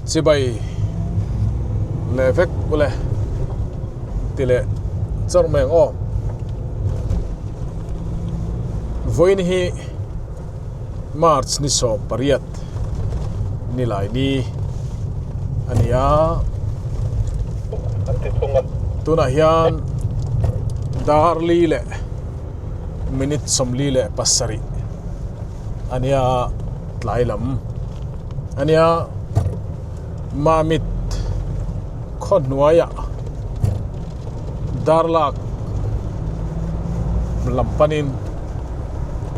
Chibai leh vek ule ti leh chawrh mai ang aw. Vawiin hi March ni 18 nilai ni a ni a. Tunah hian dar li leh minute 47 a nia tlai lam. Ania Mamit khaw hnuaiah darlak lam panin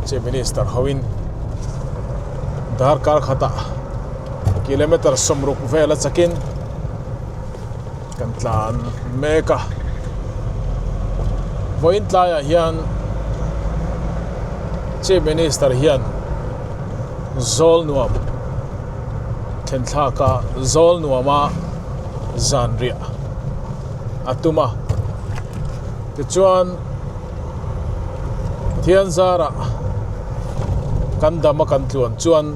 Chief Minister hoin darkar khatah kilometer 60 vel a chakin kan tlan mek a. Vawiin tlaiah hian Chief Minister hian Zawl nuam thlen thlak a zawl nuama zan riah a tum a tichuan Pathian zarah kan dam a kan tluan chuan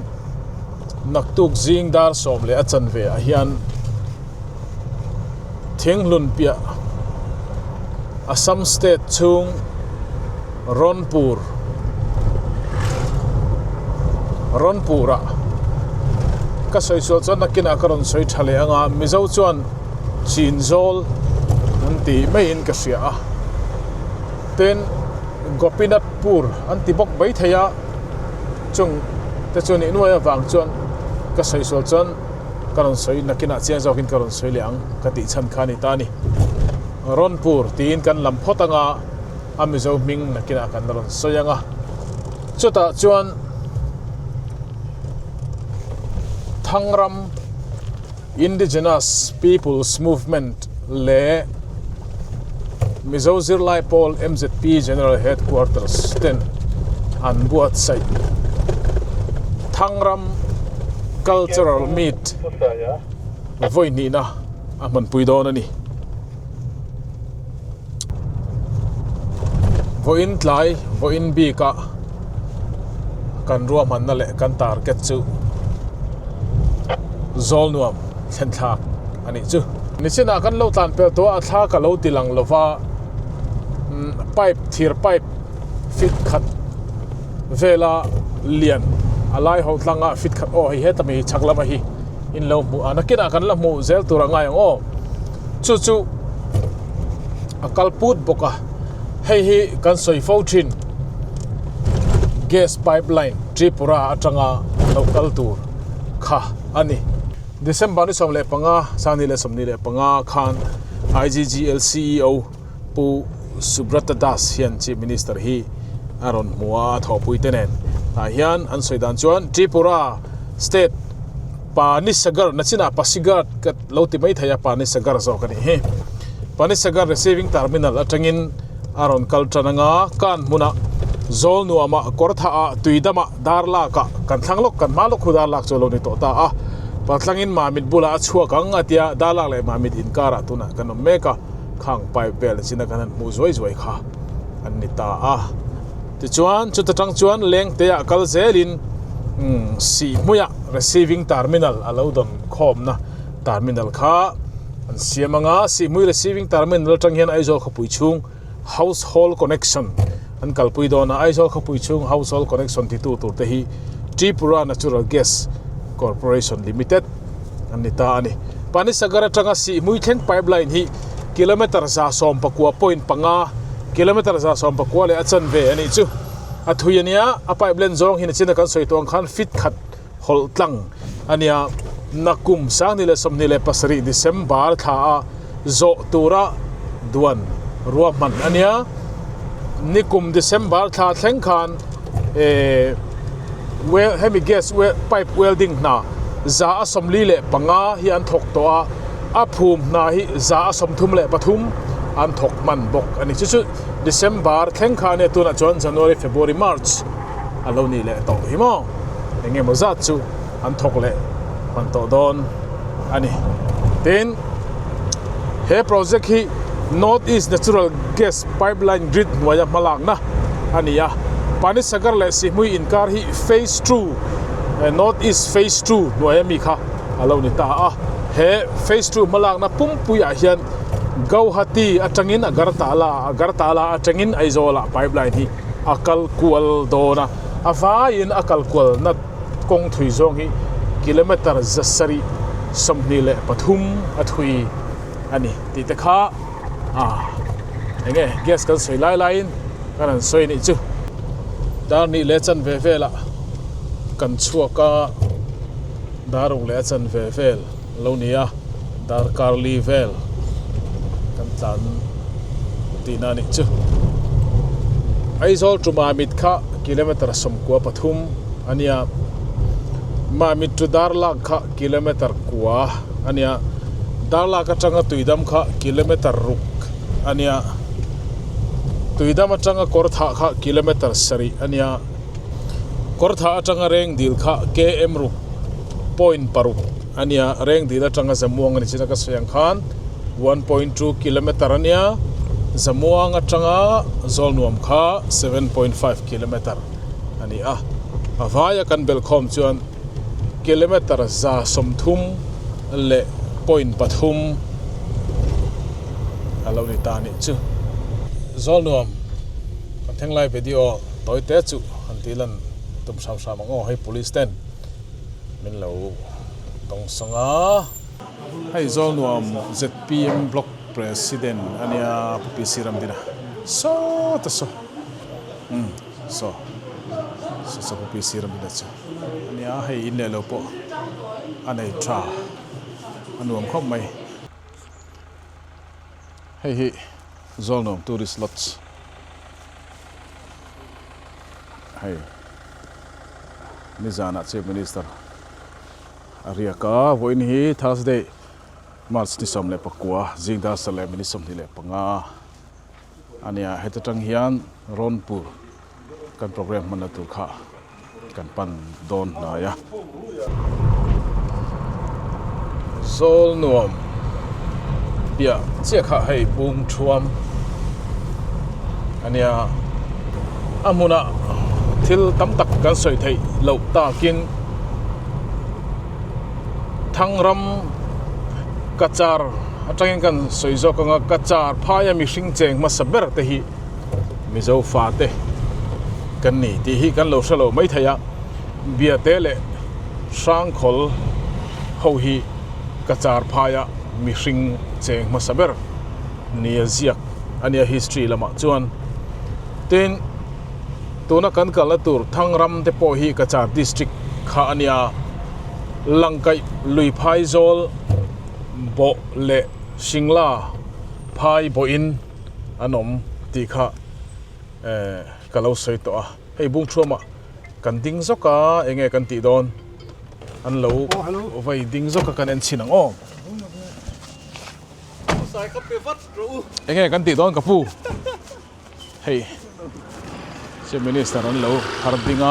naktuk zing dar sawm leh a chanve ah hian Thinghlun piah Assam state chhung Rawnpur Rawnpur ah ka sawi sual chuan nakinah ka rawn sawi tha leh anga Mizo chuan Chinzawl an ti maiin ka hria a tin Gopinathpur an ti bawk mai thei a chung te chu nih nuai avang chuan ka sawi sual chuan ka rawn sawi nakinah chiang zawkin ka rawn sawi leh ang ka tih chhan kha a ni ta a ni. Rawnpur tiin kan lam phawt anga a Mizo hming nakinah kan rawn sawi anga chutah chuan Thangram Indigenous People's Movement leh Mizo Zirlai Pawl MZP General Headquarters ten an buatsaih Thangram Cultural Meet vawi hnihna a hmanpui dawn a ni. Vawiin tlai vawiin bika kan ruahmanna leh kan target chu zawl nuam thlen thlak a nih chu. Nichinah kan lo tlan pel tawh a, a thla ka lo ti lang lova pipe thir pipe fit khat vela lian a lai ho tlanga fit khat aw hei heta mi chhak lama hi in lo hmuh a nakinah kan la hmuh zel tur a ngai ang aw chu chu a kal put bawk a hei hi kan sawi fo thin gas pipeline Tripura atanga lo kal tur kha a ni. December ni 15 2025 khan IGGL CEO Pu Subrata Das hian Chief Minister hi a rawn hmu a, a thawhpui te nen. Tah hian an sawi dan chuan Tripura State Panisagar nachinah Pasigar ka lo ti mai thei a, Panisagar zawk a nih hi. Panisagar Receiving Terminal atangin a rawn kal tan anga kan hmunah zawl nuamah kawrthah ah tuidamah darlak ah kan thlang lawk kan hma lawk khu darlak chu a lo ni tawh ta a paltlangin mamit bulah a chhuak ang a tia darlak leh mamit inkarah tunah kan awm mek a khang pipe vel china kan han hmuh zuai zuai kha an ni ta a tichuan chuta tang chuan lengte ah kal zelin umm sihhmuiah receiving terminal a lo dawn khawmna terminal kha an siam anga sihhmui receiving terminal atang hian Aizawl khawpui chhung household connection an kalpui dawn a Aizawl khawpui chhung household connection titu tur te hi Tripura Natural Gas Corporation Limited an ni ta a ni. Panisagar atanga Sihhmui thleng pipeline hi kilometer 119.5 kilometer 119 leh a chanve a nih chu a thui a nia a pipeline zawng hi nachina kan sawi tawh ang khan feet khat hawlh tlang a nia nakum 2027 December thla a zawh tura duan ruahman a nia nikum December thla thleng khan eh well hemi gas well pipe welding hna 145 hi an thawk tawh a a phum hna hi 133 an thawk hman bawk a ni chu chu December thleng khan a nia tunah chuan January February March a lo ni leh tawh hi maw eng emaw zat chu an thawk leh hman tawh dawn a ni tin he project hi North East Natural Gas Pipeline Grid hnuaia hmalakna a ni a Panisagar leh Sihhmui inkar hi phase 2 North East phase 2 hnuaia mi kha. a lo ni ta a. He phase two hmalakna pumpuiah hian Gauhati atangin Agartala Agartala atangin Aizawl ah pipeline hi a kal kual dawn a, a vaiin a kal kualna kawng thui zawng hi kilometre 723 a thui a ni tih te kha ah eng nge gas kan sawi lai laiin kan han sawi anih chu. Dar nih leh chanve velah kan chhuak a, dar ruk leh a chanve vel a lo ni a, dar kar li vel kan tlan tihna anih chu. Aizawl tumah mit kha kilometre 13 a nia, Mamit chu dar lak kha kilometre kua a nia, dar lak atanga tuidam kha kilometre ruk a nia, tuidam atanga kawr thah kha kilometre sarih a nia, kawr thah atanga reng dil kha km ruk point paruk a nia, reng dil atanga Zamuang a ni chin a ka sawi ang khan 1.2 kilometre a nia, Zamuang atanga Zawlnuam kha 7.5 kilometre a ni a, a vaia kan belhkhawm chuan kilometre 130.3 a lo ni ta a nih chu. Zawlnuam kan thleng lai video tawi te chu han tih lan tum hram hram ang aw, hei police ten min lo tawng sawng a. Hei Zawlnuam zpm block president a nia Pu PC Ramdina sawta saw umm saw saw saw Pu PC Ramdina chu a nia hei in leh lo pawh a nei tha a nuam khawp mai. Hei hi Zawlnuam Tourist Lodge hei nizanah Chief Minister a riak a, vawiin hi Thursday March ni 19 zing dar sarh leh minute 25 a nia, heta tang hian Rawnpur kan programme hmanna tur kha kan pan dawn hnai a. Zawl nuam piah chiah kha hei bung thuam a nia, a hmunah thil tam tak kan sawi theih loh takin Thangram Cachar atangin kan sawi zawk ang a, Cachar phaia mihring cheng hmasa ber te hi Mizo fate kan ni tih hi kan lo hre lo mai thei a, Biate leh Hrangkhawl ho hi Cachar phaia mihring cheng hmasa ber nia ziak a nia history lamah chuan. Tin, tuna kan kalna tur Thangram te pawh hi Cachar district kha a nia, Langkaih lui phai zawl bawh leh Singla phai bawhin an awm tih kha eh ka lo sawi tawh a, hei Bungthuamah kan ding zawk a eng nge kan tih dawn an lo vai ding zawk a kan en chhin ang aw. Eng nge kan tih dawn ka pu hei Chief Minister an lo har ding a.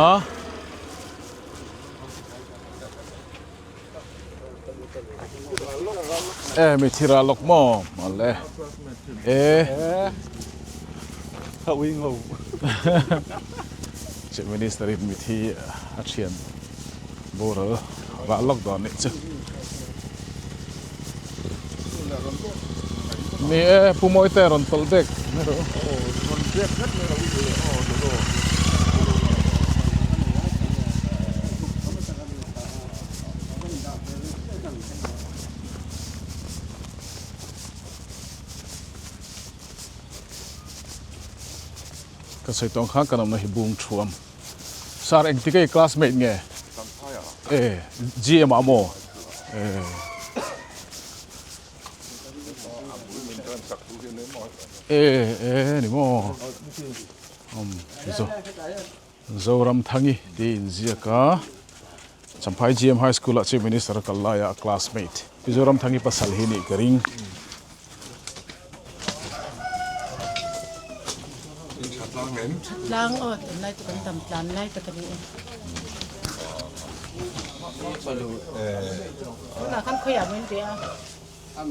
E mi thira lawk maw mawle e Chief Minister in mi thi a thian boral rah lawk dawn nih chu ni e Pu Mawite rawn tawlh bek mai rawh u. Ka sawi tawng khan kan awmna hi bung thuam. Sir engtik ei classmate nge? E GM ah maw? E. E e ni maw? Um zo. Zoramthangi tih inziak a, Champhai GM High School ah Chief Minister a kal laia a classmate Pi Zoramthangi pasal hi nih ka ring. Tlang aw tunlai chu kan dam tlan lai tak a ni e. Tunah khan khawiah maw in riah a? Kan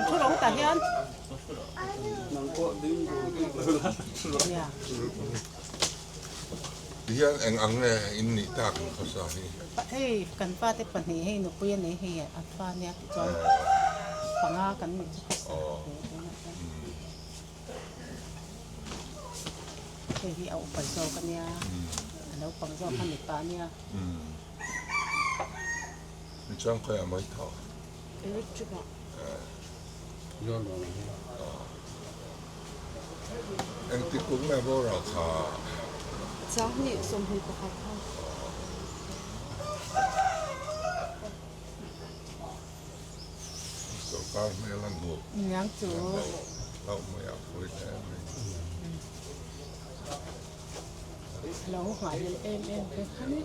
thu lo tah hian. Nia. Tihian eng ang nge in nih tak ang khawsa hi? Hei kan fate pahnih hei nupui a nei hei a fa nia tichuan panga kan nih chu khawsa ve tunah chuan. Hei hi a upa zawk a nia a naupang zawk kha mipa a nia. Tichuan khawiah mai thaw? Electric ah. Engtik kum nge boral kha? Sanghnih 21 kha. Sorkar hmel an hmuh. Niang chu. Hlauh mai a phawi hle mai. Lo nghahhlelh em em ve kha ni.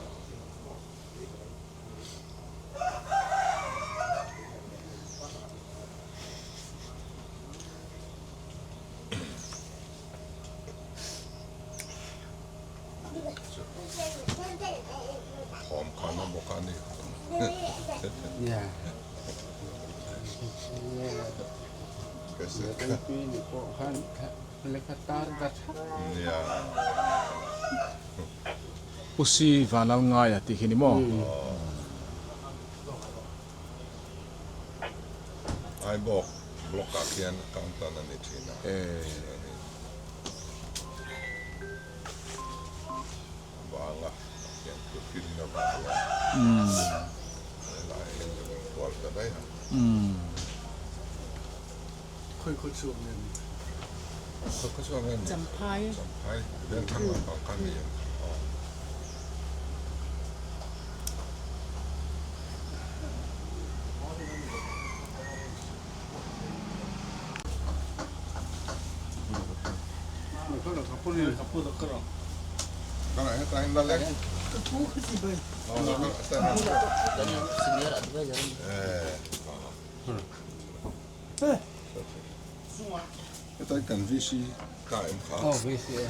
Thawm khan a bawk a ni. Pusi Vanlalngaia tih hi ni maw? Aibawk block ah khian accountant a ni thin a. Vanga khian kut in a vang a. Helai hian ka rawn kual ta daih a. Khawi khaw chhuak nge ni? Khawi khaw chhuak nge ni? Champhai. Champhai Vengthlang lampang kha ni em? Aw. Hetlai kan VC ka em kha. Aw VC e.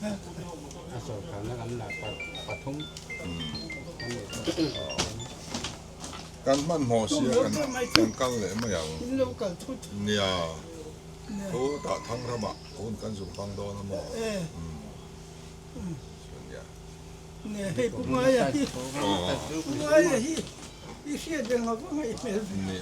A sawrkarna kan la pathum. Kan hmanhmawh sia kan kal leh mai ang. Nia thu tah thang ramah hun kan zuk hmang dawn a maw? Nia. Ni e. Aw. Nia.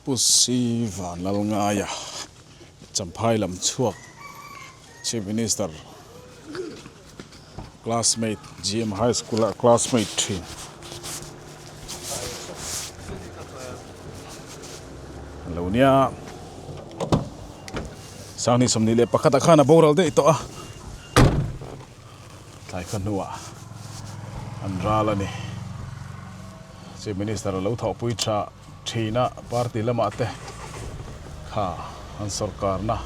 Pu Si Vanlalngaia Champhai lam chhuak Chief Minister classmate GM High School ah classmate thin. Lo nia Sanghnih 21 ah khan a boral daih tawh a. Tlai kha hnuah an ral a ni. Chief Minister a lo thawhpui tha thin a, party lamah te kha an sawrkarna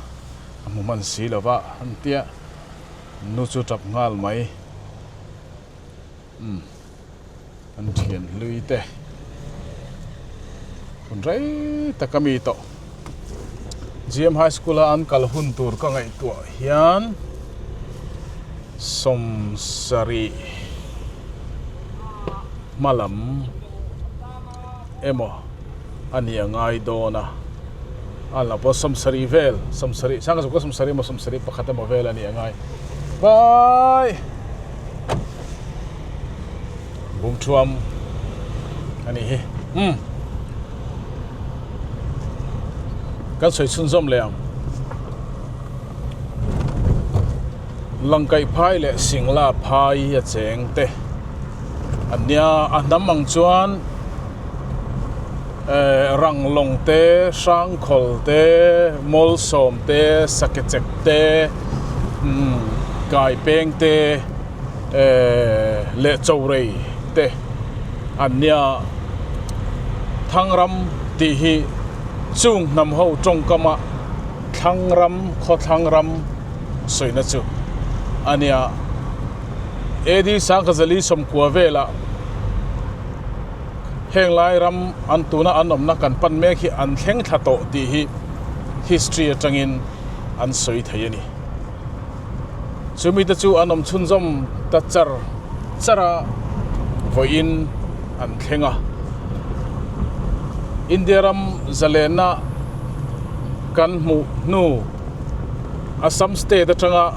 a hmu hman si lo va, an tia nu chu tap nghal mai. Umm an thian hlui te hun rei tak a mi tawh. GM High School a an kal hun tur ka ngaihtuah hian 70 hma lam emaw a ni a ngai dawn a, a la pawh 70 vel 70 sangha zawk 70 emaw 71 emaw vel a ni a ngai. Bye! Bumthuam a nih hi. Umm. Kan sawi chhunzawm leh ang. Langkaih phai leh Singla phai a cheng te an nia. A hnam ang chuan eh Ranglawng te, Hrangkhawl te, Mawlsawm te, Sakechek te, umm Kaipeng te. leh Chorei te an nia. Thangram tih hi chung hnam ho tawngkama Thlangram khawthlang ram sawina chu a nia. AD Sangkhazali sawmkua velah heng lai ram an tuna an awmna kan pan mek hi an thleng thla tawh tih hi history atangin. an sawi thei a ni. Chumi te chu an awm chhunzawm ta char char a, vawiin an thleng a. India ram zalenna kan hmuh hnu Assam state atanga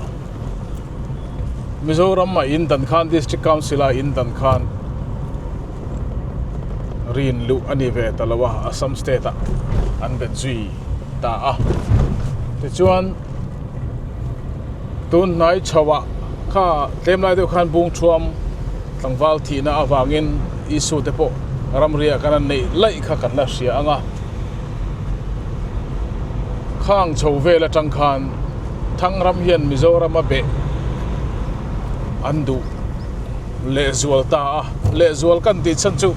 Mizoram a in dan khan District Council a in dan khan rin luh a ni ve ta lo a, Assam state ah an bet zui ta a. Tichuan tun hnai chho ah kha tlem lai deuh khan bung thuam tlangval thihna avangin issue te pawh ramriah kan han neih laih kha kan la hria ang a. Khang chho vel atang khan Thangram hian Mizoram a beh an duh lehzual ta a, lehzual kan tih chhan chu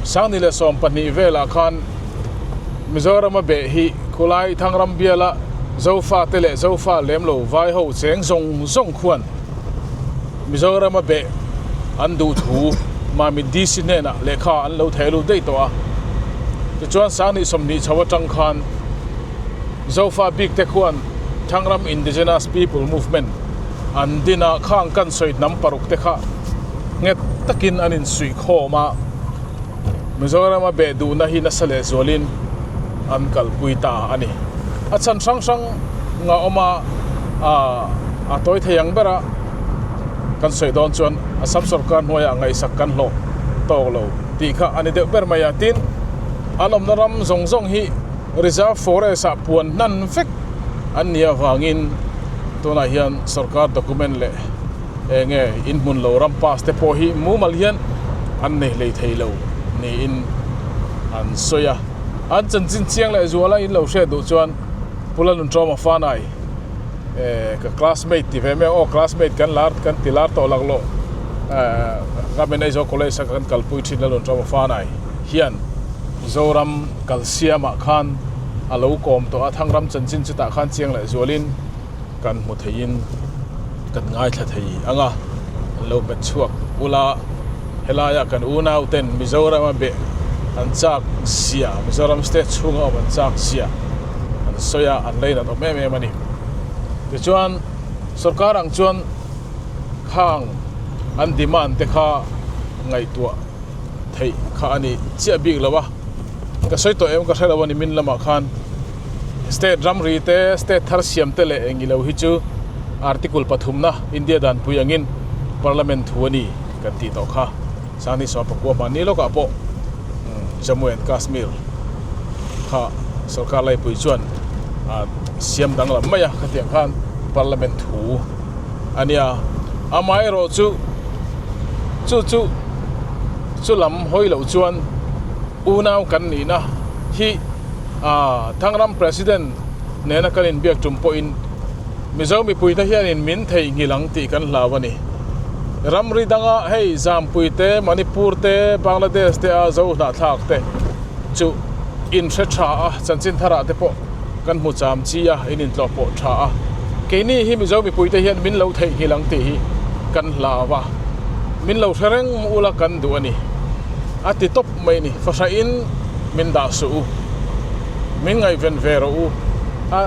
Sangni leh 12 velah khan Mizoram a beh hi khulai Thangram biala Zofa te leh Zofa lem lo vai ho cheng zawng zawng khuan Mizoram a beh an duh thu Mamit DC hnenah lehkha an lo theh lut daih tawh a. Tichuan Sangni 20 chho atang khan Zofa bik te khuan Thangram Indigenous People Movement an din a, khang kan sawi hnam paruk te kha nghet takin an insuih khawm a, Mizoram a beh duhna hi nasa lehzualin an kalpui ta a ni. A chhan hrang hrang nga awm a, a tawi thei ang bera kan sawi dawn chuan Assam sorkar hnuaiah ngaihsak kan hlawh tawk lo tih kha a ni deuh ber mai a. Tin, an awmna ram zawng zawng hi Reserve Forest ah puan hnan vek an nih avangin tunah hian sorkar document leh eng nge inhmun lo ram pass te pawh hi mumal hian an nei hlei thei lo niin an sawi a. An chanchin chiang leh zuala in lo hriat duh chuan Pu Lalnuntawma Fanai eh ka classmate ti ve mai ang aw classmate kan lar kan ti lar tawh laklawh eh Government Aizawl College a kan kalpui thin Lalnuntawma Fanai hian Zoram kalsiamah khan a lo kawm tawh a, Thangram chanchin chutah khan chiang leh zualin kan hmu theiin kan ngaithla thei ang a, an lo hmet chhuak ula, helaia kan unau ten Mizorama beh an chak zia, Mizoram state chhunga awm an chak zia an sawi a, an leinat awm em em a ni. Tichuan sorkar ang chuan khang an demand te kha ngaihtuah theih kha a ni chiah bik lo a, ka sawi tawh em ka hre lo a ni min lamah khan state ramri te state thar siam te leh eng ilo hi chu article pathumna India danpui angin parliament thu a ni kan tih tawh kha Sangni 14 mahni lawkah pawh Jammu and Kashmir kha sorkar laipui chuan a siam danglam mai a khatiang khan parliament thu a nia amaherawh chu chu chu chu lam hawi loh chuan unau kan nihna hi aaa Thangram President nena kan inbiak tum pawhin Mizo mipuite hianin min theihnghilh ang tih kan hlau a ni. Ramri danga hei Zampui te, Manipur te, Bangladesh te a Zo hnahthlak te chu inhre tha a, chanchin tharah te pawh kan hmu cham chi a, in intlawh pawh tha a. Keini hi Mizo mipuite hian min lo theihnghilh ang tih hi kan hlau a, min lo hre reng ula kan duh a ni. A ti tawp mai a ni. Fahrahin min dah suh u, min ngaihven ve rawh u a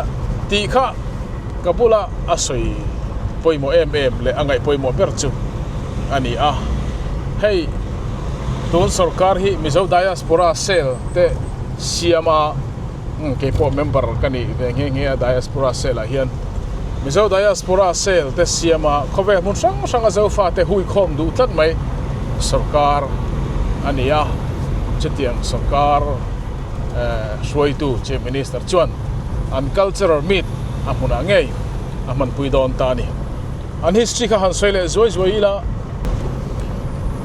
tih kha ka bula a sawi pawimawh em em leh a ngaih pawimawh ber chu a ni a. Hei tun sorkar hi Mizo Diaspora Cell te siam a. Umm kei pawh member ka nih ve nghe nghe a Diaspora Cell ah hian Mizo Diaspora Cell te siam a khawvel hmun hrang hrang a Zofa te hui khawm duh tlat mai sorkar a ni a, chutiang sorkar eh hruaitu Chief Minister chuan an cultural meet a hmunah ngei a hmanpui dawn ta a ni. An history kha han sawi leh zuai zuai ila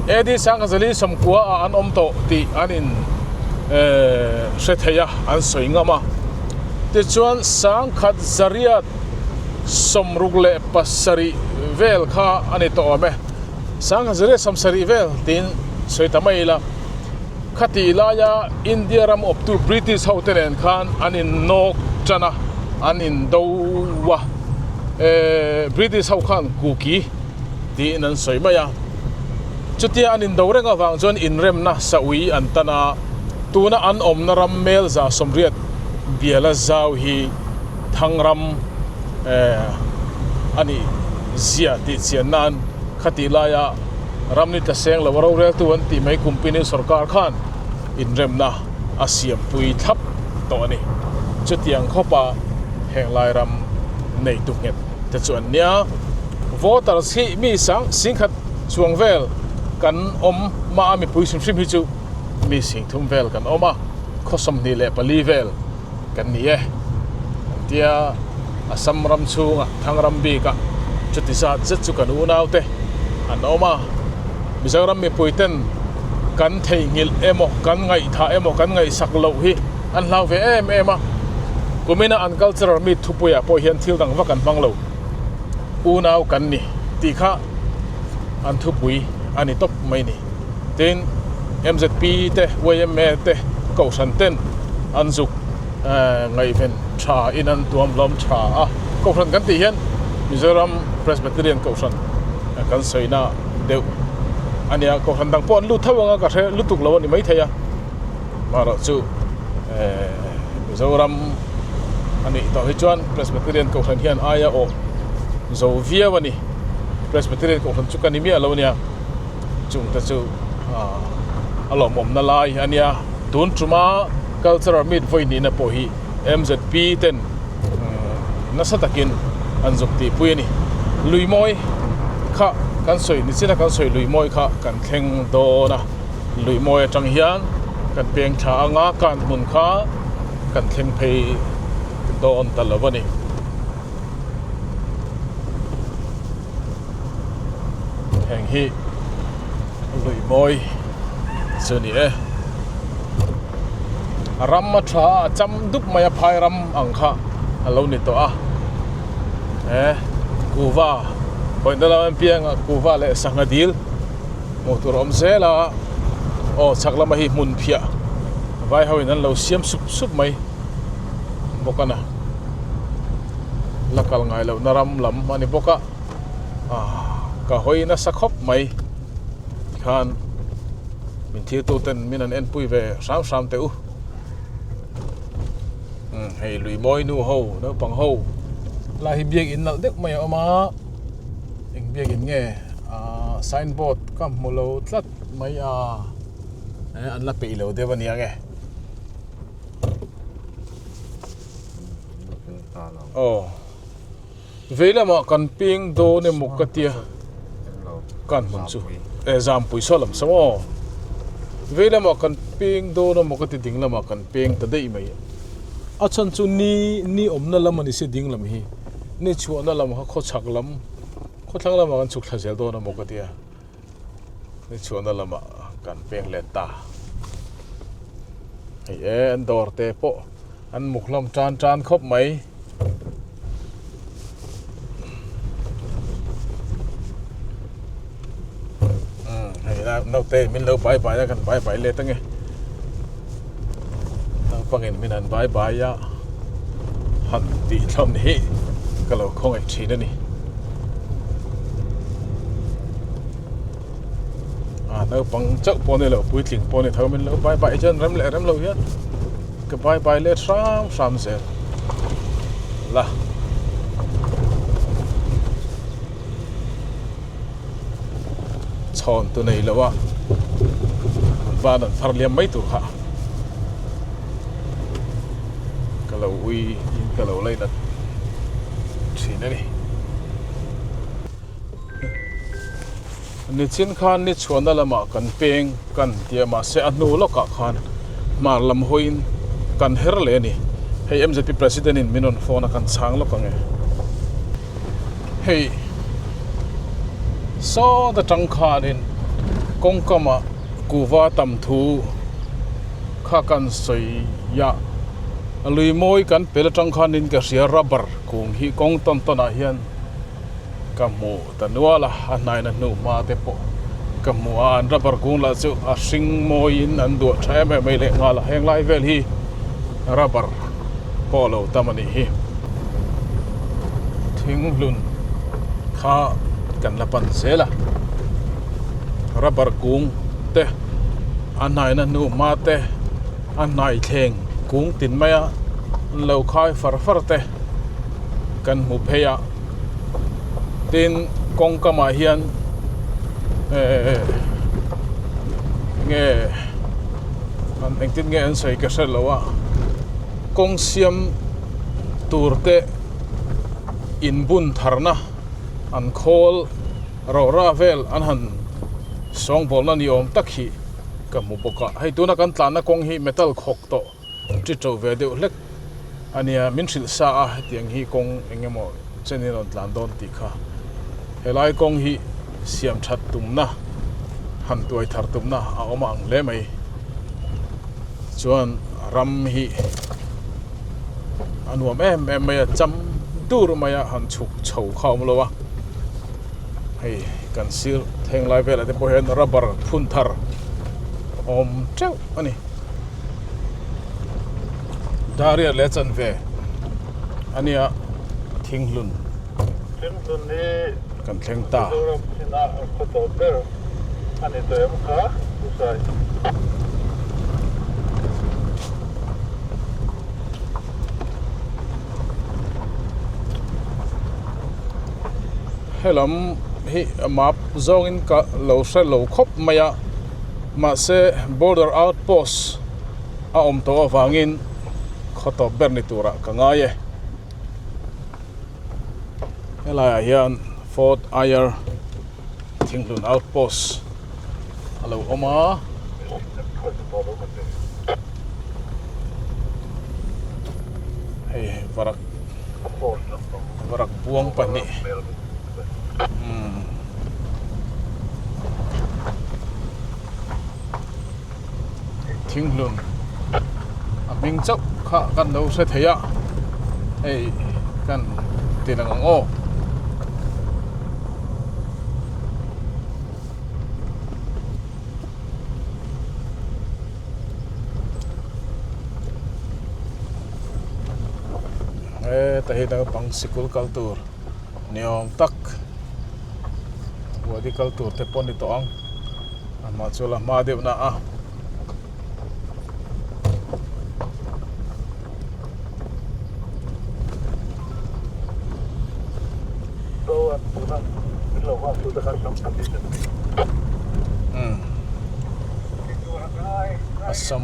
AD Sangzali sawmkua ah an awm tawh tih an in hre thei a, an sawi ngam a. Tichuan Sangkhat Zariat 67 vel kha a ni tawh awm e. Sangkhat Zariat 70 vel tiin sawi ta mai ila. Khatih laia India ram awptu British ho te nen khan an in nawk tan a, an in do a, eh British ho khan Kuki tiin an sawi mai a. Chutia an in do reng avang chuan inremna saui an tan a, tuna an awmna ram Melza 80 biala zau hi Thangram. A nih zia tih chian nan khatih laia ramni tla seng lo a roreltu an tih mai kumpini sorkar khan inremna a siampui thlap tawh a ni. Chutiang khawpa heng lai ram neitu nghet te chu an nia. Voters hi mi sang singkhat chuang vel kan awm mah a mipui hrim hrim hi chu mi singthum vel kan awm a, khaw 24 vel kan ni e. An tia Assam ram chhunga Thangram bika chuti zat zet chu kan unaute an awm a, Mizoram mipuiten kan theihnghilh emaw kan ngaihthah emaw kan ngaihsak loh hi an hlau ve em em a, kumina an cultural meet thupuiah pawh hian thil dang vak an hmang lo, unau kan ni tih kha an thupui a ni tawp mai ni. Tin, MZP te, yma te, Kohhran ten an zuk ngaihven tha in an tuam hlawm tha a. Kohhran kan tih hian Mizoram Presbyterian Kohhran kan sawina deuh a nia. Kohhran dang pawh an lut tho anga ka hre lutuk lo a ni maithei a. Amaherawh chu Mizoram a nih tawh hi chuan Presbyterian Kohhran hian aia awh zo viau a ni. Presbyterian Kohhran chu ka ni miah lo a nia. Chungte chu a lawmawmna lai a nia. Tun tuma cultural meet vawi hnihna pawh hi MZP ten nasa takin an zuk tihpui a ni. Lui mawi kha kan sawi ni chin a kan sawi lui mawi kha kan thleng dawn a. Lui mawi atang hian kan peng thla anga kan hmun kha kan thleng phei dawn ta lo a ni. Heng hi lui mawi chu ni e. A ram a tha a cham dup mai a phai ram ang kha a lo ni tawh a. He kuhva pawihna lam an piang a kuhva leh sangha dil hmuh tur a awm zel a. Aw chhak lama hi hmun phiah vai ho in an lo siam sup sup mai bawk a na. La kal ngai lohna ram lam a ni bawk a ah ka hawi nasa khawp mai tikhan min thil tu ten min an enpui ve hram hram teh u umm hei lui mawi nu ho naupang ho lai hi biakin nalh deuh mai a awm a eng biakin nge ah sign board ka hmu lo tlat mai a eh an la peih lo deuh a nia nge. Aw vei lamah kan peng dawn emaw ka tia kan hmun chu e zampui saw lam saw aw vei lamah kan peng dawn emaw ka ti ding lamah kan peng ta daih mai a chhan chu ni ni awmna lam a ni si ding lam hi ni chhuahna lam kha khawchhak lam khawthlang lamah kan chhuk thla zel dawn emaw ka tia. Ni chhuahna lamah kan peng let ta. Hei e an dawr te pawh an muk hlawm tan tan khawp mai. Umm hei la naute min lo bai bai a kan bai bai let ange. Naupangin min han bai bai a han tih thlawm hi ka lo khawngaih thin a ni. A naupang chauh pawh ni lo puitling pawh ni tho min lo bai bai chuan rem leh rem lo hian ka bai bai let hram hram zel la. Chhawn tu nei lo a van an far liam mai tur kha ka lo ui in ka lo lainat thin a ni. Nichin khan ni chhuahna lamah kan peng kan ti a mahse a hnu lawkah khan hmar lam hawiin kan her leh a ni. Hei MZP President in min rawn phone a kan chhang lawk ang e. Hei sawt atang khanin kawngkamah kuhva tam thu kha kan sawi a a lui mawi kan pel atang khanin ka hria rubber kung hi kawng tawn tawn ah hian ka hmu ta nual a a hnaina hnu hma te pawh ka hmu a an rubber kung lah chu a hring mawiin an duah tha em em mai leh nghal a heng lai vel hi rubber pawh lo tam a nih hi. Thinghlun kha kan la pan zel a rubber kung te a hnaina hnu hma te a hnai thleng kung tin mai a an lo khai far far te. kan hmu phei a tin kawng kamah hian ehh nge an engtin nge an sawi ka hre lo a kawng siam tur te inbun tharna an khawl rora vel an han sawngbawlna ni awm tak hi ka hmu bawk a hei tuna kan tlanna kawng hi metal khawk tawh ṭi ṭo ve deuh hlek a nia min hrilh sa a hetiang hi kawng eng emaw chenin a rawn tlan dawn tih kha helai kawng hi siam ṭhat tumna han tuai thar tumna a awm ang hle mai chuan ram hi a nuam em em mai a cham dur mai a han chhuk chho kha a awm lo a hei kan sir thenglai lai velah te pawh hian rubber phun thar a awm teuh a ni. Dariat leh chanve a nia Thinghlun Thinghlun hi kan thleng ta. Mizoram chinah an khaw tawp ber a ni tawh em kha Pu Sai? Helam hi map zawngin ka lo hre lo khawp mai a. Mahse, border outpost a awm tawh avangin khaw tawp ber ni turah ka ngai e. Helaiah hian Fort Ayer Thinghlun outpost a lo awm a. Hei varak varak buang pahnih. Umm. Thinghlun a hming chauh kha kan lo hre thei a hei kan ti lang ang aw. Heta hi naupang sikul kal tur ni awm tak Wadi kal tur te pawh a ni tawh ang amah chu la hma deuh na a. Assam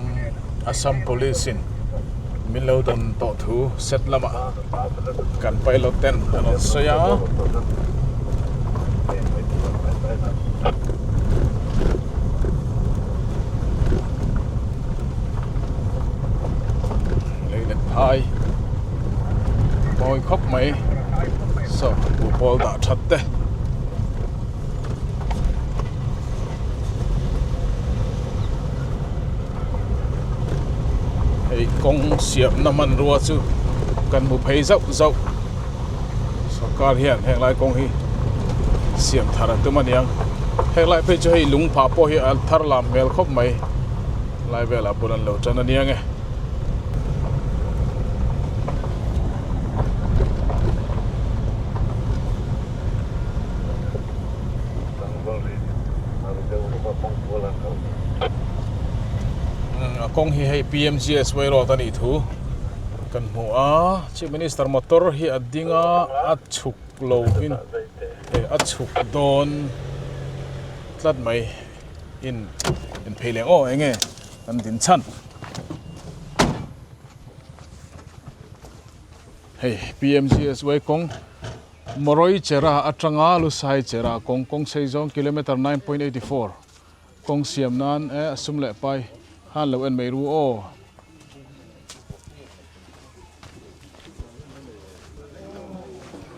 Assam Police in min lo dawn tawh thu set lamah kan pilot ten an rawn sawi a. Lei let phai mawi khawp mai saw buhpawl dah that te. Hei kawng siamna hmanrua chu kan hmu phei zauh zauh sorkar hian heng lai kawng hi siam thar a tum a niang heng lai phei chu hei lung phah pawh hi a thar lam hmel khawp mai lai velah bul an lo tan a niang e. A kawng hi hei PMGSY road a nih thu kan hmu a Chief Minister motor hi a ding a a chhuk lo in hei a chhuk dawn tlat mai in in phei leh aw enge kan din chhan. Hei PMGSY kawng Moroi Chera atanga Lusai Chera kawng kawng sei zawng kilometre 9.84 kawng siam nan e a sum leh pai han lo en mai ru aw.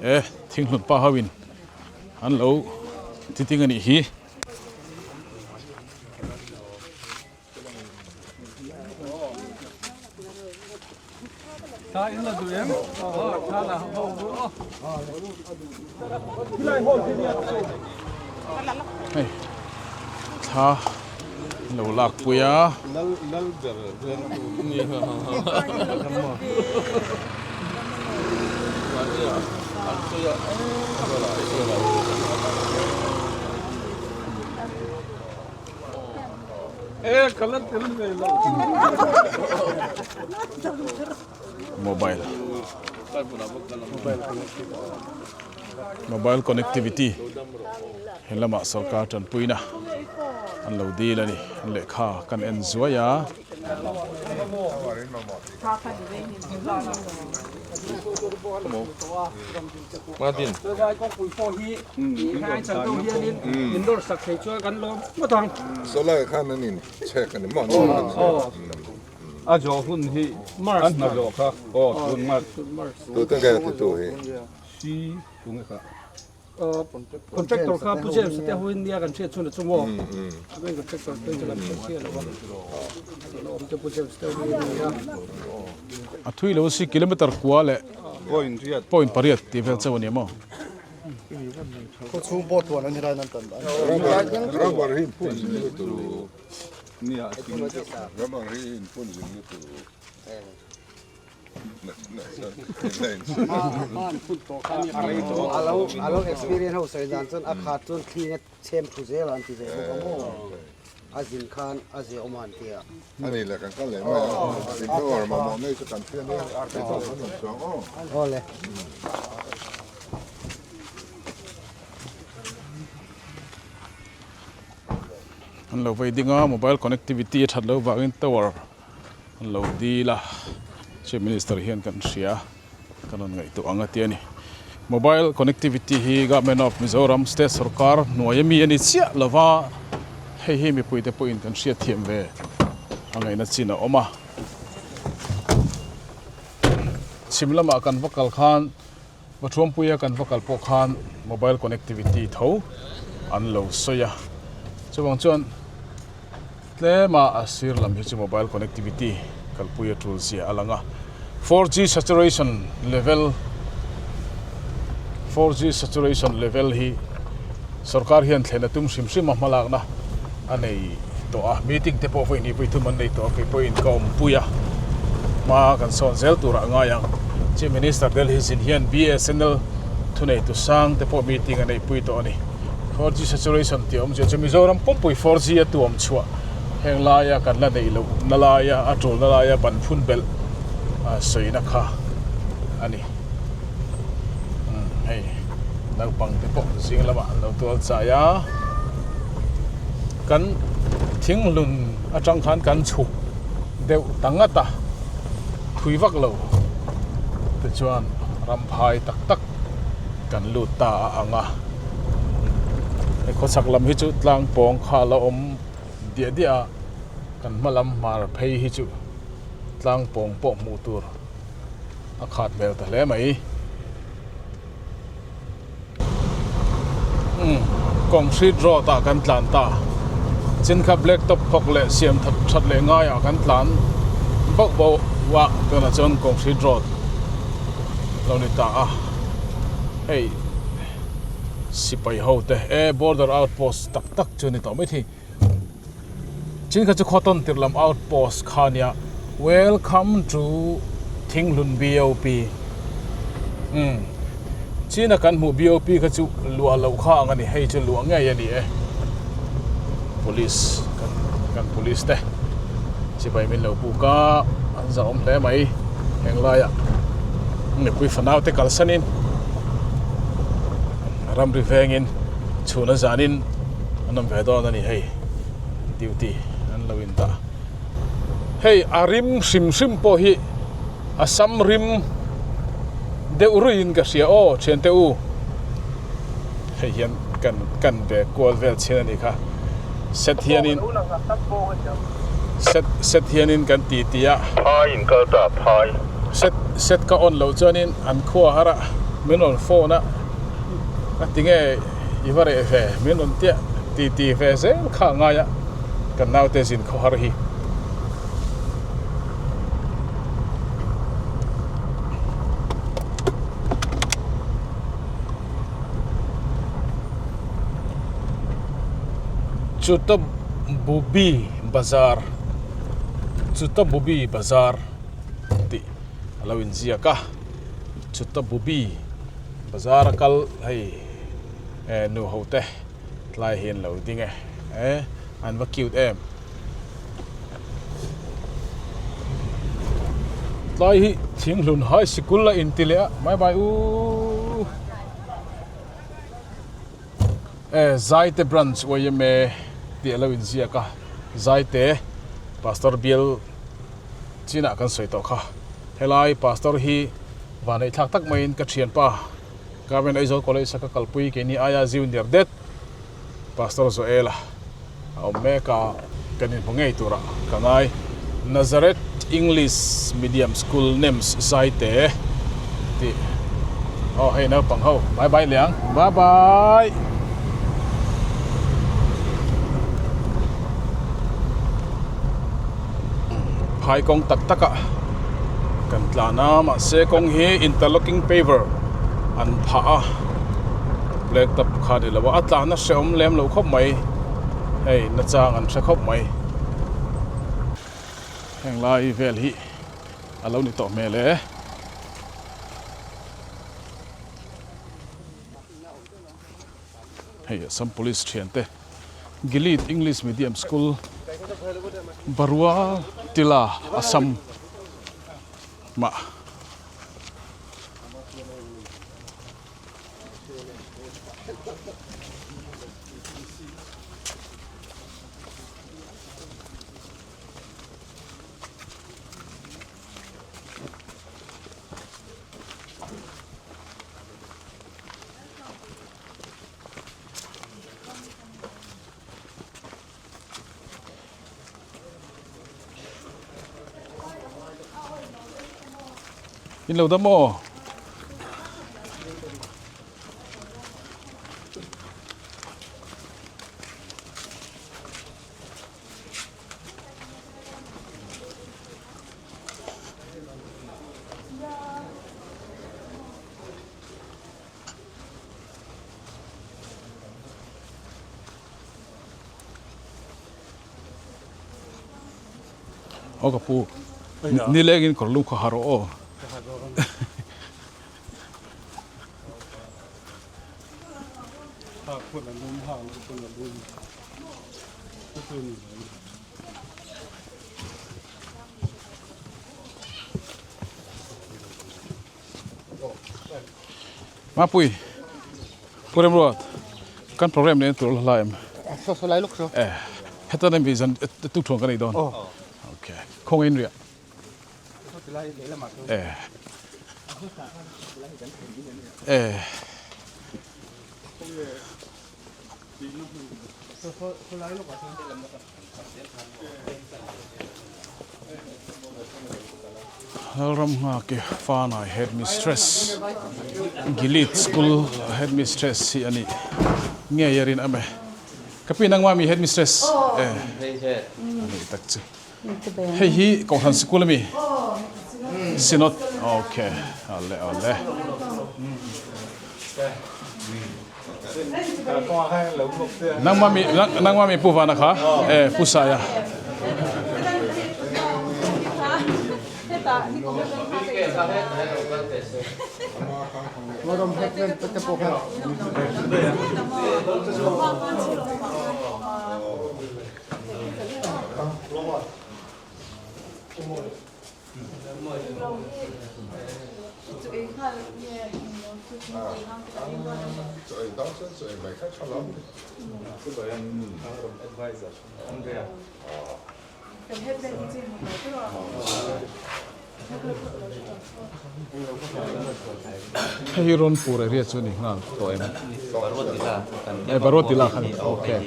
E thinghlun pa ho in an lo titing a nih hi. Hei thla lo lak pui a. Mobile. Mobile connectivity he lamah sorkar tanpuina an lo dil a ni. Lehkha kan en zuai a. A zawh hun hi an hna zawh kha aw tun March. Tute nge ti tu hi? Si tu nge kha? Contractor kha Pu James te ho in nia kan hriat chhun a chu maw? Main contractor te chu kan hriat chiah lo a. Lo awm te Pu James te ho in nia. A thui lo si kilometer kua leh point pariat tih vel chauh a ni maw? Khawchhung pawh tluan an helai nan tan dan. Rubber hi phun zin lutuk. Rubber hi in phun zin lutuk. A lo experience ho sawi dan chuan a khat chuan thli a chhem thu zel a an ti ve bawk a maw a zin khan a zia awm a an ti a. A ni le kan kal leh mai a, in tower mamawh nei chu kan hria nia, kei pawh kan rawn chuang aw. Aw le. An lo vei ding a, mobile connectivity a that loh vangin tower An lo dil a, Chief Minister hian kan hria, kan rawn ngaihtuah ang a ti a ni. Mobile connectivity hi Government of Mizoram State sorkar hnuai ami a ni chiah lo va, hei hi mipuite pawhin kan hriatthiam ve a ngaihna chin a awm a. Chhim lamah kan va kal khan, Pathuampuia kan va kal pawh khan mobile connectivity tho an lo sawi a, chuvang chuan tlema a sir lam hi chu mobile connectivity kalpui a tul zia a lang a, 4G saturation level 4G saturation level hi sorkar hian thlen a tum hrim hrim a hmalakna a nei tawh a, meeting te pawh vawi hnih vawi thum an nei tawh a, kei pawhin ka awmpui a, hma kan sawn zel turah a ngai ang. Chief Minister Delhi zin hian BSNL thuneitu sang te pawh meeting a neihpui tawh a ni. 4G saturation tih a awmzia chu Mizoram pumpui 4G a tuam chhuah heng laia kan la neih loh na laia a tulna laia ban phun belh sawina kha a ni. Umm hei naupang te pawh zing lamah an lo tual chai a kan thinghlun atang khan kan chhuk deuh ta ngat a thui vak lo tichuan ramphai tak tak kan lut ta a ang a hei khawchhak lam hi chu tlang pawng kha a la awm diah diah a kan hma lam hmar phei hi chu tlang pawng pawh hmuh tur. a khat hmel ta hle mai umm concrete road ah kan tlan ta chin kha black top phawk leh siam that that leh ngai ah kan tlan bauh bauh a tunah chuan concrete road lo ni ta a hei sipai ho te e border outpost tak tak chu a ni tawh maithei. Chin kha chu Khawtawn tirh lam out post kha ania Welcome to Thinghlun BOP umm China kan hmuh BOP kha chu luah loh kha ang ani hei chu luah ngei ani e Police kan kan police te chibai min lo buk a an zah awm hle mai heng laiah mipui fanau te kalsanin ramri vengin chhun a zanin an awm ve dawn a ni hei duty an lo in dah hei a rim hrim hrim pawh hi a sam rim deuh ruiin ka hria aw thiante u hei hian kan kan ve kual vel chin a nih kha set hianin set set hianin kan ti ti a phai in kal ta phai set set ka on loh chuanin an khua har a min rawn phone a a tinge I va reh ve, min rawn tiah ti ti ve zel kha a ngai a, kan naute zin khawhar hi. Chuta Bubi Bazar Chuta Bubi Bazar tih a lo inziak a, Chuta Bubi Bazar a kal hei eh nu ho te tlai hi an lo ding e eh an va cute em. Tlai hi Thinghlun High Sikul a inti leh a, bye bye u. E Zaite Branch YMA tih a lo inziak a, Zaite Pastor bial chinah kan sawi tawh kha. Helai Pastor hi vanneih thlak tak maiin ka thianpa Government Aizawl College a ka kalpui keini aia junior det Pastor Joel-a a awm mek a, kan inhmu ngei turah ka ngai. Nazareth English Medium School NEMS Zaite tih aw hei naupang ho bye bye leh ang bye bye. Phai kawng tak tak a kan tlan a mahse kawng hi interlocking paver an phah a. Black tap kha ni lo a, a tlahna hrehawm lem lo khawp mai, hei nachang an hre khawp mai. Heng lai vel hi a lo ni tawh hmel e. Hei Assam Police thiante Gilead English Medium School Barua Tila Assam mah. In lo dam aw. Aw ka pu nileng in kawr lung khaw har aw. Mapui Pu Remruat kan program nen tur la hlai em? Saw saw lai lawk saw. Eh heta nem vi zan tuk thuang ka nei dawn. Okay khawng in riah. Eh eh. Lalramnghaki Fanai Headmistress Gilead School Headmistress hi a nih ngei a rin awm e. Ka pi nangmah mi Headmistress e a nih tak chu. Hei hi Kohhran Sikul a mi? Synod okay awle awle. Nangmah mi nangmah mi Pu Vana kha e Pu Saia. Hei hi rawn pur area chu a ni nghal tawh em? Eh Barotila kha a ni okay.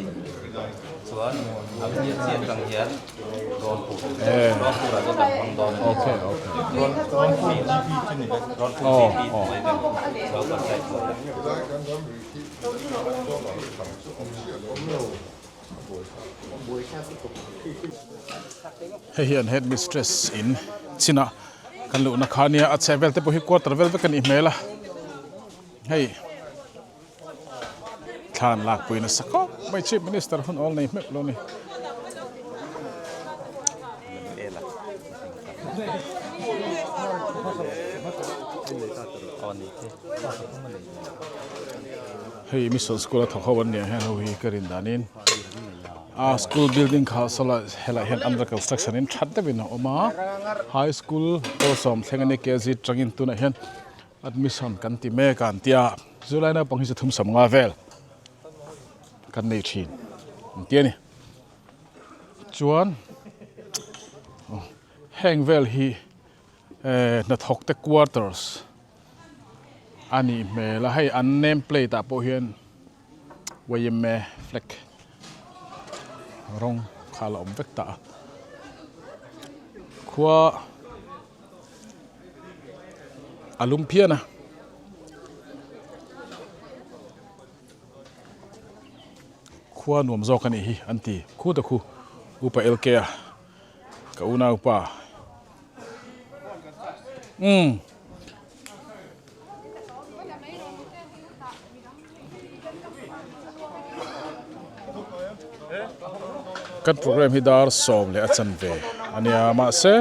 Eh okay okay. Oh oh. Hei hian headmistress in china kan luhna kha ania a chheh vel te pawh hi quarter vel vek a nih hmel a hei thla an lakpui nasa khawp mai chief minister hun awl nei hmeuh lo a ni. Hei mission school a thawk ho an nia hian ho hi ka rin danin. A school building kha sawlai helai hian under construction in that deuhin a awm a high school pawl sawm thleng a ni kg tangin tunah hian admission kan ti mek a an tia zirlai naupang hi chu thum sawm nga vel kan nei thin an ti a ni chuan heng vel hi eh hnathawk te quarters a nih hmel a hei an name plate ah pawh hian. Yma flag rawng kha la awm vek ta a khua a lum phian a khua nuam zawk a nih hi an ti khu ta khu upa LK a ka unaupa umm. Kan program hi dar sawm leh a chanve a nia mahse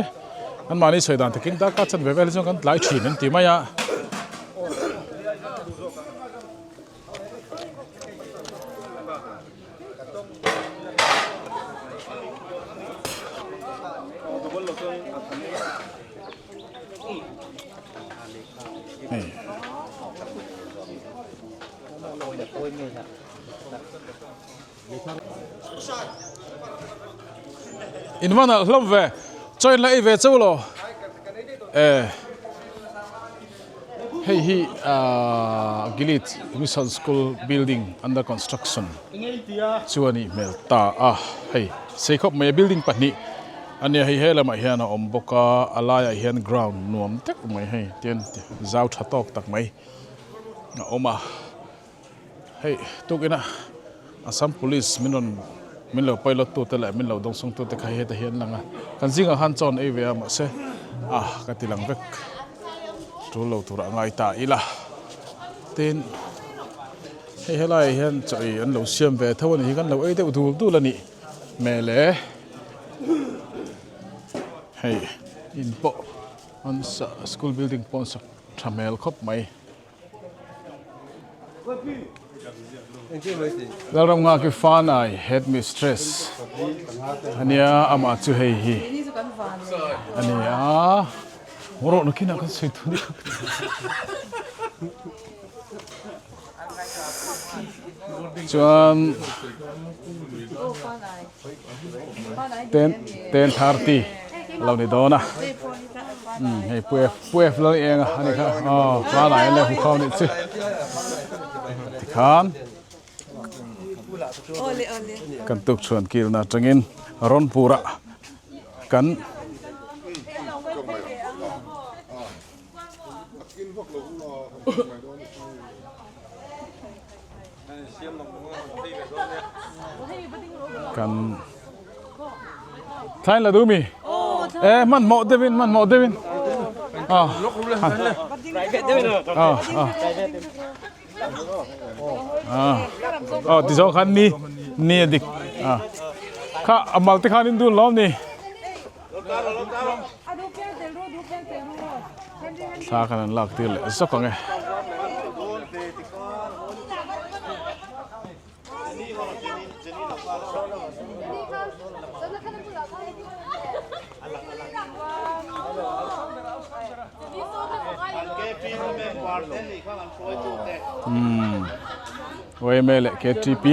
anmahni sawi dan takin darkar chanve vel hi chuan kan tlai thin an ti mai a. In va nalh hlawm ve chaw in la ei ve chauh lo e hei hi ahh Gilead Mission School building under construction chu a nih hmel ta a hei sei khawp mai a building pahnih a nia hei he lamah hian a awm bawk a a laiah hian ground nuam deuh mai hei tian zau tha tawk tak mai a awm a hei tukin a Assam police min rawn min lo pilot tu te leh min lo dawngsawng tu te kha heta hi an lang a kan zingah khan chaw an ei ve a mahse ah ka ti lang vek tul lo turah a ngai ta ila tin hei helaiah hian chaw ei an lo siam ve tho a ni hi kan lo ei deuh dul dul a nih hmel e hei in pawh an sa school building pawh an sak tha hmel khawp mai. Lalramnghaki Fanai headmistress ania amah chu hei hi ania rawh nakinah kan sawi thun chuan 10:30 lo ni dawn a hei puef puef lo eng a ani kha aw hmanah hian le hukhau nih chu tikhan kan tuk chhuan kilna atangin rawn pura kan Kan thlain la duh mi? E hmanhmawh deuhin hmanhmawh deuhin a a a a ti zawng khan ni ni a dik a kha a mal te khan in dun lawm ni Thla khan an lak tir leh zawk ang e. Umm YMA leh KTP.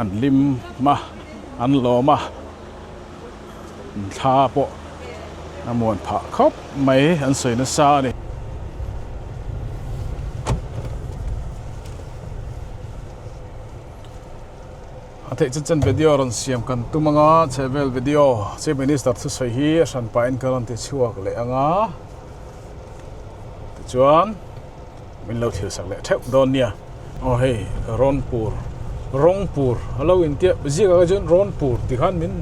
An hlim a, an lawm a, thla pawh a muan phah khawp mai an sawi nasa a ni. A theih chin chen video rawn siam kan tum anga chhehvel video Chief Minister thusawi hi a hran pahin ka rawn ti chhuak leh anga tichuan min lo thil sak leh theuh dawn nia aw hei Rawnpur Rawngpur a lo intiah ziak ah chuan Rawnpur ti khan min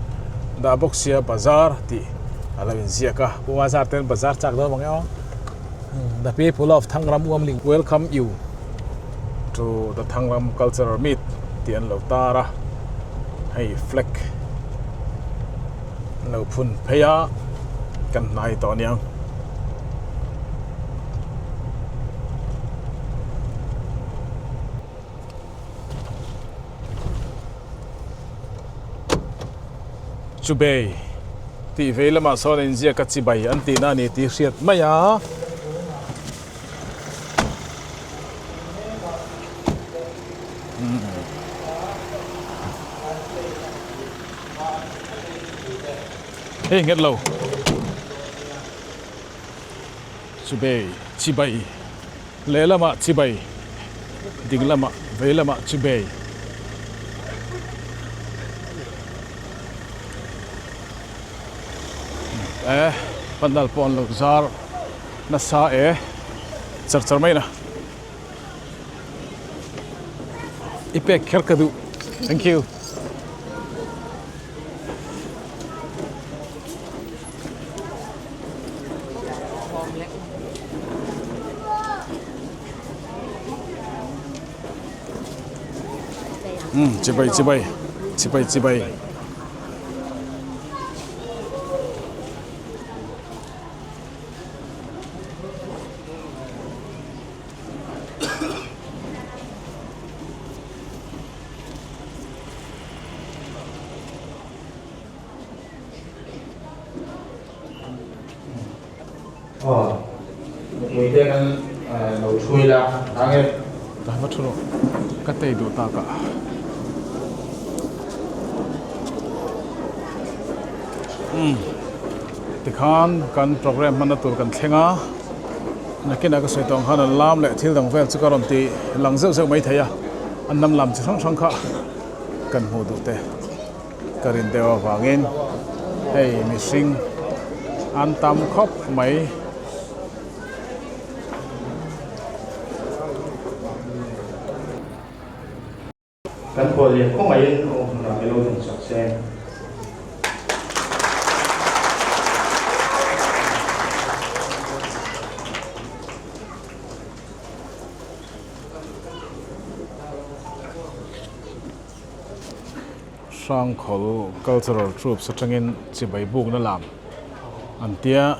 dah bawk sia bazar tih a lo inziak a Pu Mazar ten bazar chak dawn ang e aw. The people of Thangram Uamling welcome you to the Thangram Cultural Meet tih an lo tar a, hei flag an lo phun phei a, kan hnai tawh aniang. Chubei tih vei lamah sawn a inziak a chibai an tihna a ni tih hriat mai a. Hei nghet lo. Chubei chibai lehlamah chibai dinglamah veilamah chubei. E pandal pawh an lo zar nasa e char char mai na i pek kher ka duh thank you. Um chibai chibai chibai chibai. Aw, mipui te kan lo thui la, ang e. Ka va thu rawh, ka tei duh tak a. Umm, tikhan kan program hmanna tur kan thleng a, nakinah ka sawi tawh ang khan an lam leh thil dang vel chu ka rawn ti lang zeuh zeuh mai thei a, an lam lam chi hrang hrang kha kan hmuh duh te. Ka rin deuh avangin hei mihring an tam khawp mai. Kan khuallian khawngaihin a awm hmunah milo dun chak se. Hrangkhawl Cultural Troops atangin chibai bukna lam an tia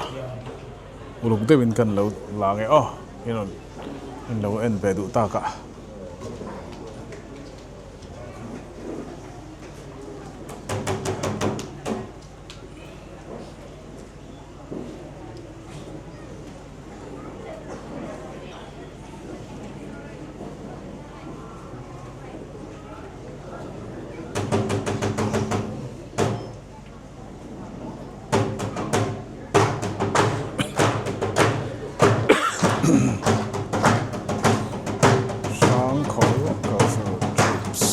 uluk deuhin kan lo la nge aw in rawn in lo en ve duh tak a. Hrangkhawl Cultural Troops.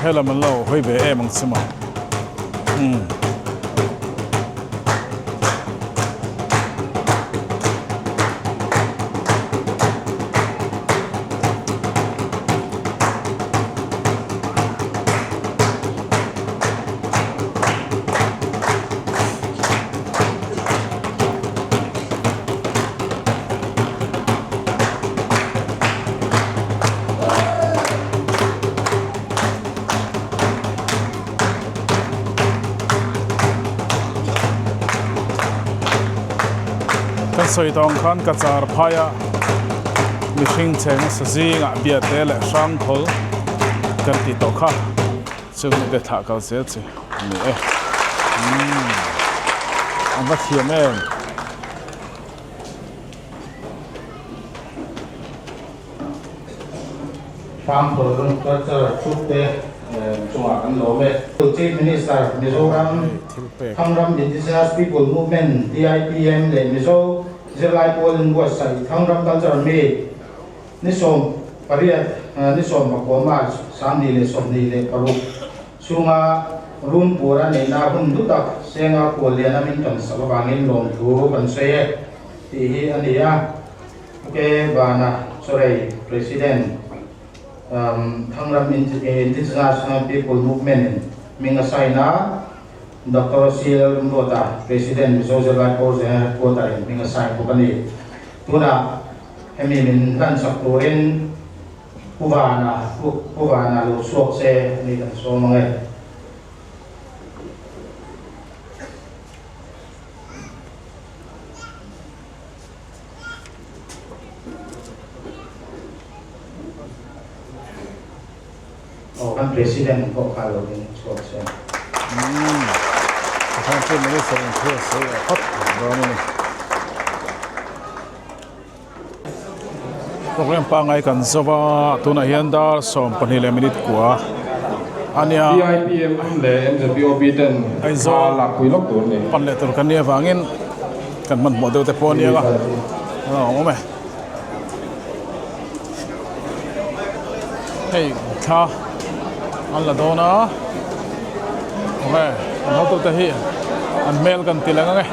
Helam an lo hawi ve em ang chima umm. Kan sawi tawng khan ka char phai a mihring cheng sa zingah biate leh hrangkhawl kan tih tawh kha. Chung te thlah kal zel chi a ni e. Umm a va thiam em. Hrangkhawl Cultural Troupe te chungah kan lawm e. Chief Minister Mizoram Thangram Indigenous People Movement, DIPM, leh Mizo Zirlai Pawl inbuatsaih Thangram Cultural Meet Ni 18, ni 19 March, 26, Chhunga runpur a neihna hun hlu tak Senga Khualliana min tan sak avangin lawmthu kan sawi e tih hi a ni a. Ok Vana Chawrei President Thangram Indigenous People Movement in hming a sign a, Doctor CL Rumruata President Mizo Zirlai Pawl General Headquarter in hming a sign bawk a ni. Tunah hemi min hlan sak turin Pu Vana, Pu Vana lo chhuak che ni kan sawm ang e. Aw kan President pawh kha lo ding chhuak che. Umm, Pathian Chief Minister in thu a sawi leh phawt dawn a ni. Program pangai kan zo a, tunah hian dar 12 leh minute kua a nia. BIPM leh MZPOB ten thla lakpui lawk tur a ni. Pan leh tur kan nih avangin kan hmanhmawh deuh te pawh a nia a, a awm e. Hei thla an la dawn a, awm e, an hotute hi an hmel kan ti leng ang e.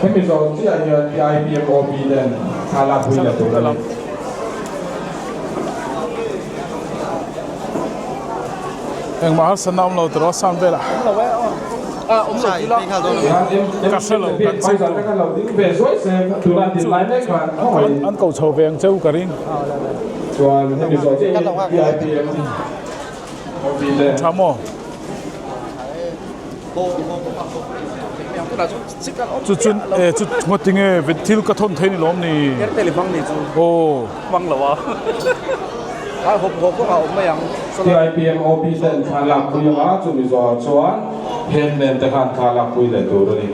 Hemi zawng chiah hian PIPMOB ten thla lak pui leh tur a ni. Engmah harsatna awm lo tiraw sound velah. Ka hre lo kan chik tur an ko chho ve ang cheu ka ring. Tha maw? Chu chu e chu ngaw tinge thil ka thawn thei ni lawm ni? Aw. TIPMOB ten thla lakpui anga chumi zawhah chuan headman te khan thla lakpui leh tur a ni.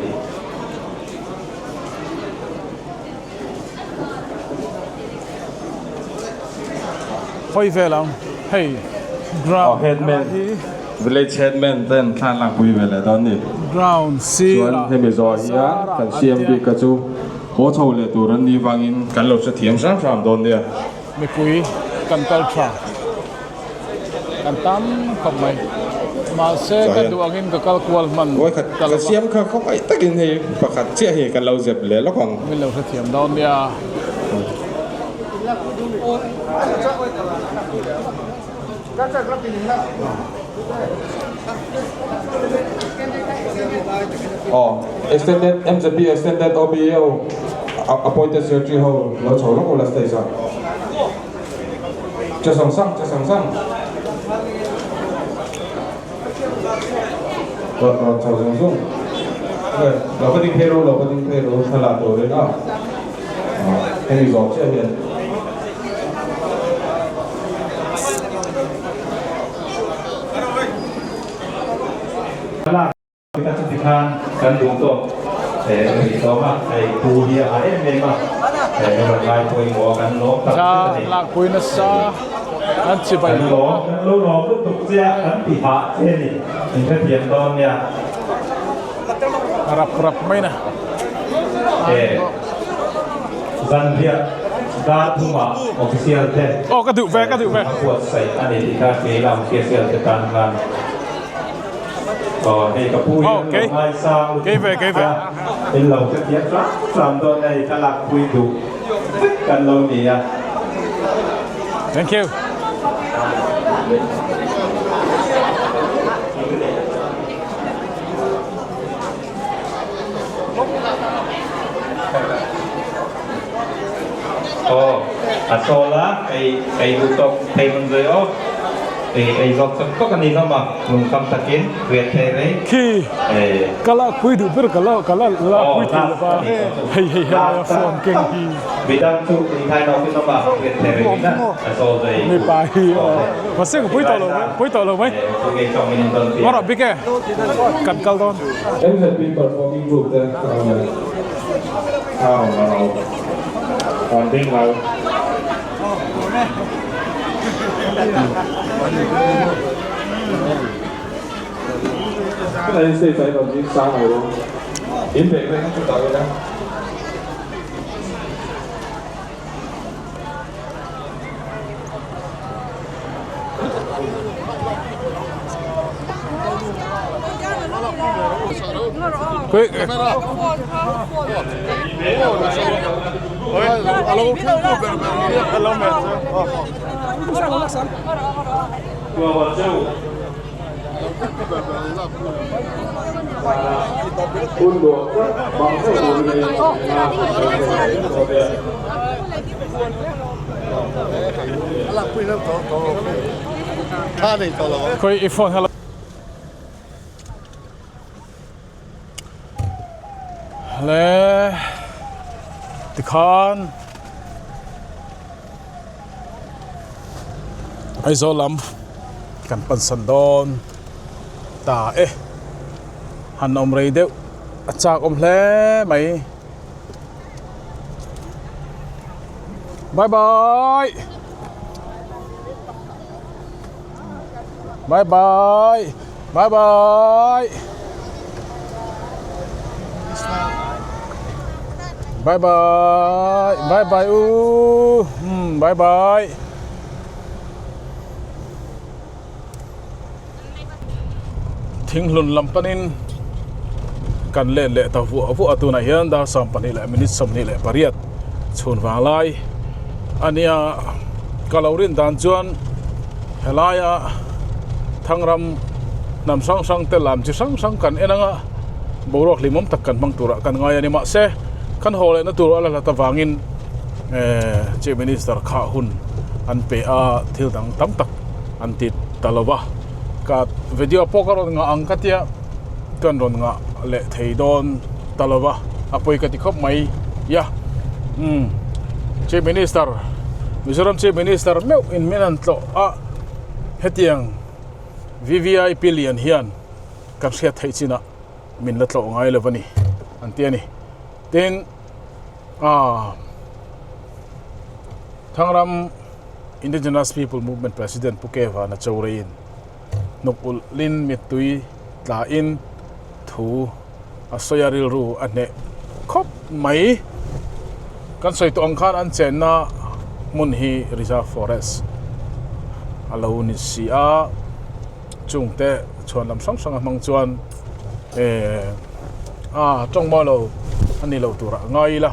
Hawi vel ang hei ground headman village headman ten thla lakpui ve leh dawn ni. Ground sirah chuan hemi zawhah hian kan siam bik kha chu haw chho leh tur an nih vangin kan lo hrethiam hram hram dawn nia. Mipui kan kal tha kan tam khawp mai mahse ka duh angin ka kal kual hman ta lo va. Siam kha khawp aih takin hei pakhat chiah hi kan lo zep leh lawk ang. Min lo hrethiam dawn nia. Aw extended MZP extended OBO appointed secretary ho lo chho lawk ula stage ah che sang sang che sang sang rawn rawn chho zung zung lo ka ding phei ru lo ka ding phei ru thla turin a hemi zawh chiah hian. Ka chuti khan kan duh tawk ri hlawm a, hei pu hi a ngah em em a, hei rawn ngai pawimawh a kan lawm tak zet a ni. Lakpui nasa an chibai Kan lawm, kan lo lawm lutuk che a, kan ti hah che a ni, in hrethiam dawn nia. Rap rap mai na. Zanriah dar thumah official te Aw ka duh ve, ka duh ve. a buatsaih a ni tih kha keilam official te tan khan. Aw hei ka pu hian lo ngaisang lutuk a, in lo hrethiam hram hram dawn hei ka lakpui duh vek kan lo ni a. Thank you. Aw a sawl a ei ei duh tawk thei hmun zui aw ei ei zawk chak tawk a ni hlawm a lungkham takin riat thei rei Khi ka lakpui duh ber ka la ka la lakpui thei lo va hei hei helai a phone keng hi Midang chu inthai nawk in awm a riat thei rei in a a sawl zui Mipa hi aw mahse ka pui tawh lo mai pui tawh lo mai Ngaw rawh bik e kan kal dawn. MZP performing group te ka awm e. Thau a lo rawn ding lo. Tunah hian stage ah hian rawn ding sang lo. In bag te kha chutah ila. Khawi i phone hello. Le tikhan Aizawl lam kan pansan dawn ta e han awm rei deuh a chak awm hle mai bye bye bye bye bye bye bye bye bye bye u um bye bye Thinghlun lam panin kan let leh ta vuah vuah a tunah hian dar 22 leh minute 28 chhun vang lai a nia ka lo rin dan chuan helaia thangram hnam hrang hrang te lam chi hrang hrang kan en anga boruak hlimawm tak kan hmang turah kan ngai a ni mahse kan haw lehna tur a la hlat avangin eh chief minister kha hun an pe a thil dang tam tak an ti ta lo va ka video pawh ka rawn ngah ang ka tia kan rawn ngah leh thei dawn ta lo va a pawi ka ti khawp mai ya umm chief minister Mizoram chief minister meuh in min han tlawh a hetiang V_V_I_P lian hian kan hriat theih chinah min la tlawh ngai lo a ni an ti a ni tin ah Thangram. Indigenous People Movement President Pu Kevana Chowreiin hnuk ulh lin mittui tlain thu a sawi a rilru a hneh khawp mai. Kan sawi tawh ang khan an chenna hmun hi Reserve Forest a lo ni si a, chungte chhuan lam hrang hrang a hmang chuan eh a tawngmaw lo a ni lo turah a ngai ila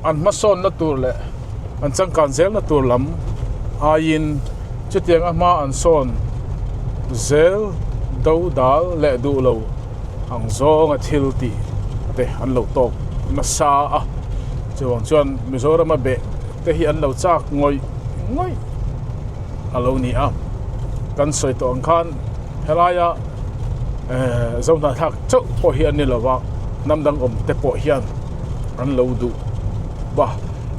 an hmasawnna tur leh an changkan zelna tur lam aiin chutiang a hma an sawn zel do dal leh duh lo ang zawnga thil tih te an lo tawk nasa a chuvang chuan Mizoram a beh te hi an lo chak ngawih ngawih a lo ni a kan sawi tawh ang khan helaia eh zohnahthlak chauh pawh hi an ni lova hnam dang awm te pawh hian an lo duh va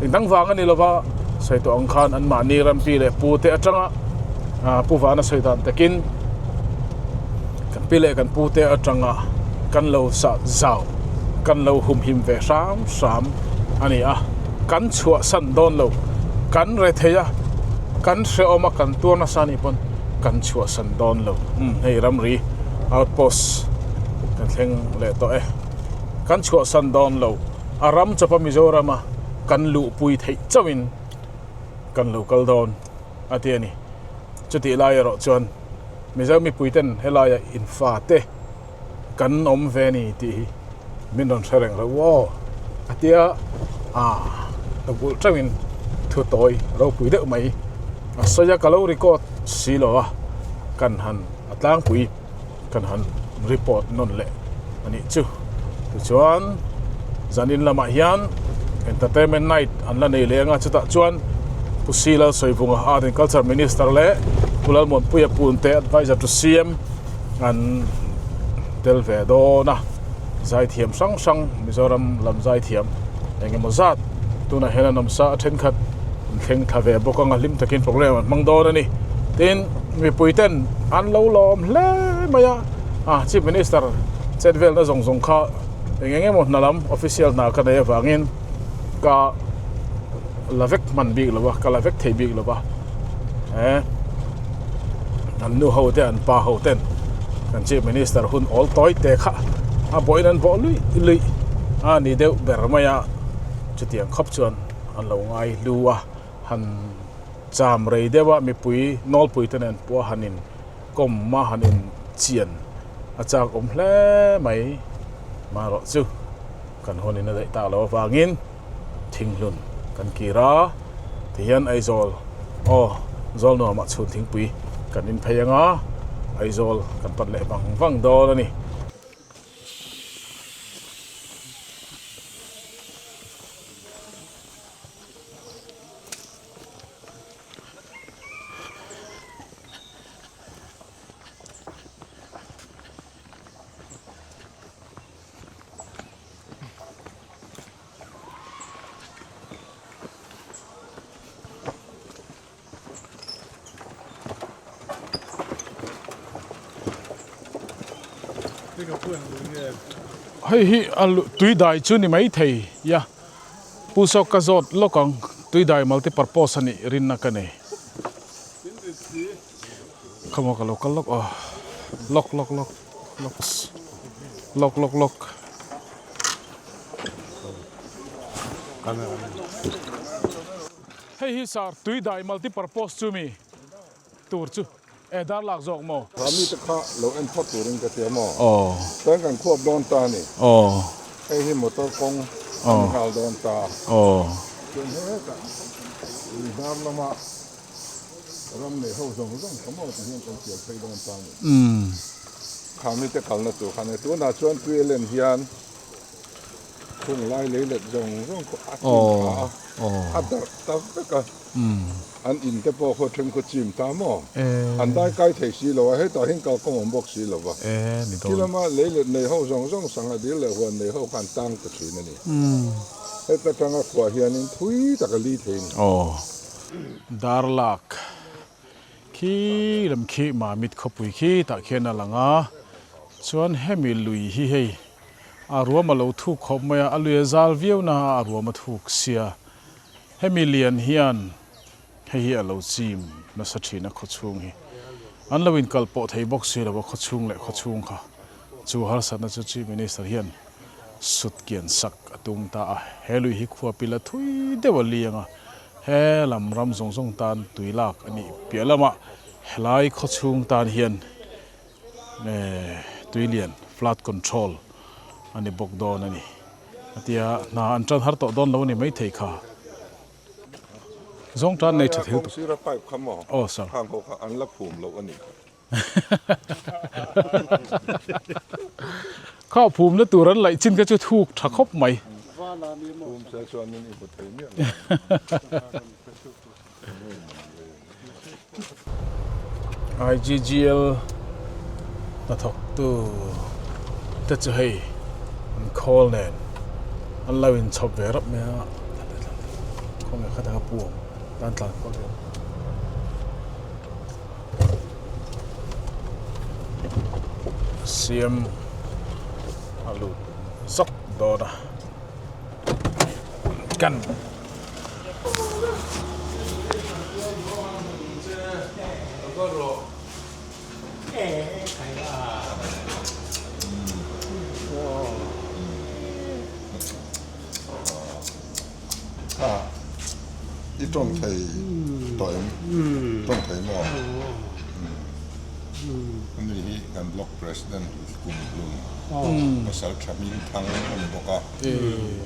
eng dang vang a ni lova sawi tawh ang khan an mahni rampi leh pu te atanga ah pu vana sawi dan takin kan pi leh kan pu te atanga kan lo sah zau kan lo humhim ve hram hram a ni a kan chhuahsan dawn lo kan re thei a kan hrehawm a kan tuar nasa anih pawn kan chhuahsan dawn lo umm hei ramri outpost kan thleng leh tawh e kan chhuahsan dawn lo a ram chawpa Mizoram a kan luhpui theih chauhin kan lo kal dawn a ti a ni chutih lai erawh chuan Mizo mipui ten helaia infa te kan awm ve ni tih hi min rawn hre reng reuh aw a tia ah ka kulh teuhin thu tawi ropui deuh mai a sawi a ka lo record si lo a kan han a tlangpui kan han report nawn leh a nih chu tichuan zanin lamah hian entertainment night an la nei leh anga chutah chuan Pu C Lalsawivunga Art and Culture Minister leh Pu Lalmuanpuia Punte Advisor to C_M an tel ve dawn a zaithiam hrang hrang Mizoram lam zaithiam eng emaw zat tunah hian an awm sa a thenkhat an thleng thla ve bawk ang a hlim takin program an hmang dawn a ni tin mipui ten an lo lawm hle mai a ah chief minister chet velna zawng zawng kha eng eng emaw hna lam official hna ka nei avangin ka la vek hman bik lo a ka la vek thei bik lo a eh an nu ho te an pa ho ten kan chief minister hun awl tawi te kha a bawhin an bawh luih luih a ni deuh ber mai a chutiang khawp chuan an lo ngai hlu a han cham rei deuh a mipui nawlpui te nen pawh a han in kawm a han in chian a chak awm hle mai. Marawh chu kan huanin a daih tak loh avangin Thinghlun kan kir a, tihian Aizawl aw Zawl nuamah chhun thingpui kan in phei anga Aizawl kan pan leh vang vang dawn a ni. Hei hi a tui dai chu ni mai thei ia pu saw ka zawt lawk ang tui dai multi purpose a nih rinna ka nei khawmaw ka lo kal lawk aw lawk lawk lawk lawk lawk lawk lawk. Hei hi sir tui dai multi purpose chu mi tur chu e dar lak zawk maw? Kha mite kha lo en phawt turin ka tia maw? Aw. Chuan kan khuap dawn ta a ni. Aw. Hei hi motor kawng a ni nghal dawn ta. Aw. Chuan hetah ui hnar lama ram nei ho zawng zawng kha maw ti hian kan siam phei dawn ta a ni. Kha mite kalna tur kha a ni. Tunah chuan tui a len hian Khung lai lei let zawng zawng khaw a chim tha a, a darh ta vek a, an in te pawh khaw then khaw chim ta maw? An dai kai thei si lo a, hetah hian kalkawng awm bawk si lo va, khi lama lei let nei ho zawng zawng sangha dil leh huan nei ho khan tang ta thin a ni. Heta tanga khuah hianin thui tak a li thei a ni. Darlak khi lam khi Mamit khawpui khi tah khian a lang a, chuan hemi lui hi hei A ruam a lo thuk khawp mai a, a lui a zal viau na a, a ruam a thuk sia. Hemi lian hian hei hi a lo chim nasa thin a khawchhung hi. An lo inkal pawh thei bawk si lo a khawchhung leh khawchhung kha. Chu harsatna chu Chief Minister hian sut kian sak a tum ta a. He lui hi khua pila thui deuh a liang a, he lam ram zawng zawng tan tui lak a nih piah lamah helai khawchhung tan hian Tuilian flood control a ni bawk dawn a ni. A tia hna an tan har tawh dawn lo a ni maithei kha. Zawng tan nei tha thil tuk. Sira pipe kha maw? Aw sir. Khang ho kha an la phum loh a ni kha. Kha phum na tur an laih chin kha chu thuk tha khawp mai. Phum se chuan in i hmu thei miah lo. IGGL hnathawktu te chu hei an khawl nen an lo inchhawp ve rap mai a khawnge khatang a pu awm tan tlan kual ve siam a lut zawk dawn a kan. I tawng thei tawh em? Tawng thei maw? Ani hi kan block president kum hlun pasal tha hming thang a ni bawk a.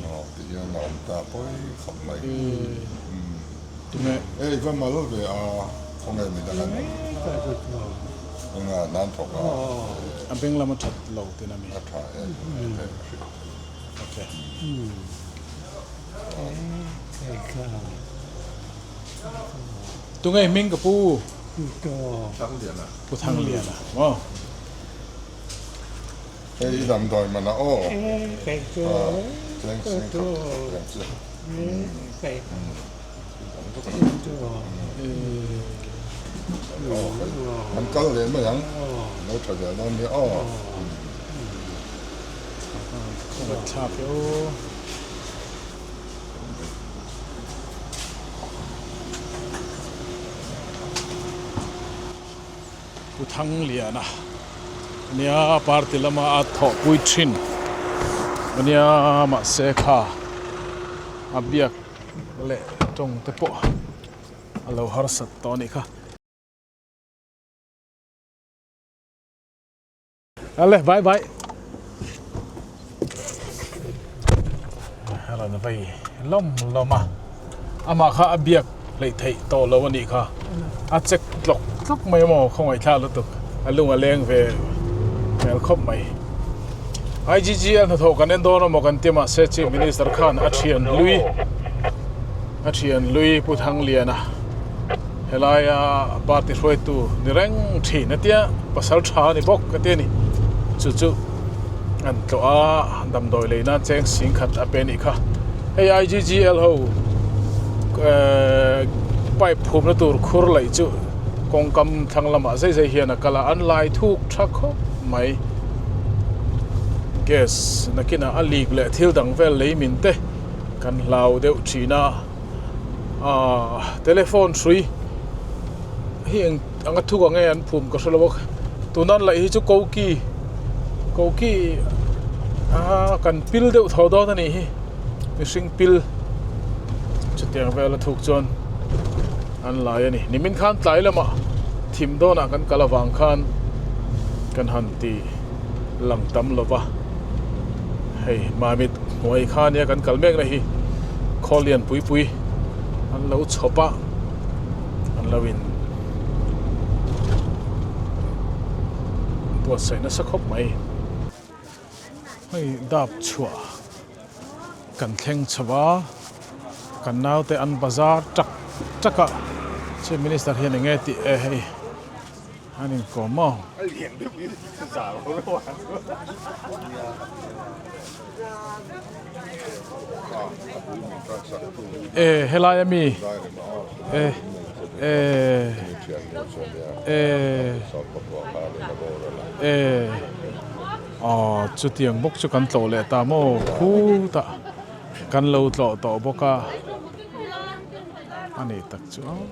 Aw ti hian a awm ta pawi khawp mai. Ei va mal ve a khawnge midang an awm. Enga nan thawk a. A beng lam a that lo tin a mi. A tha e. Okay. Tunge hming ka pu? Thangliana. Pu Thangliana maw? Hei i damdawi man a aw. Cheng sing khat reng che. An kal leh mai ang. Lo tha zel dawn nia aw. Thlak e aw. Pu Thangliana ania party lama a thawhpui thin ania mahse kha a biak leh tawng te pawh a lo harsat tawh a nih kha. Ale bye bye. a rawn vei lawm lawm a amah kha a biak hleih theih tawh lo a nih kha a check tlawk tlawk mai maw khawngaihthlak lutuk a lung a leng ve hmel khawp mai IGGL hnathawh kan en dawn emaw kan ti mahse Chief Minister khan a thian hlui a thian hlui Pu Thangliana helaia party hruaitu ni reng thin a tia pasal tha a ni bawk a ti a ni chu chu an tlawh a damdawi lei nan cheng sing khat a pe a nih kha hei IGGL ho ehh pipe phumna tur khur laih chu kawngkam thlang lamah zai zai hian a kal a an lai thuk tha khawp mai gas nakinah a lik leh thil dang vel lei min te kan hlau deuh thin a ahh telephone hrui hi eng anga thuk ang nge an phum ka hre lo a tuna an laih hi chu koki koki ah kan pil deuh tho dawn a nih hi mihring pil chutiang vel a thuk chuan an lai a ni nimin khan tlai lamah thim dawnah kan kal avang khan kan han ti lang tam lo va hei mamit hnuai kha nia kan kal mek na hi khawl lian pui pui an lo chhawp a an lo in buatsaih nasa khawp mai hei dap chhuah kan thleng chho a kan naute an bazar tak tak a chief minister hian eng nge tih e hei an inkawm maw. E helai ami e e e e aw chutiang bawk chu kan tlawh leh ta maw khutah kan lo tlawh tawh bawk a a ni tak chu aw.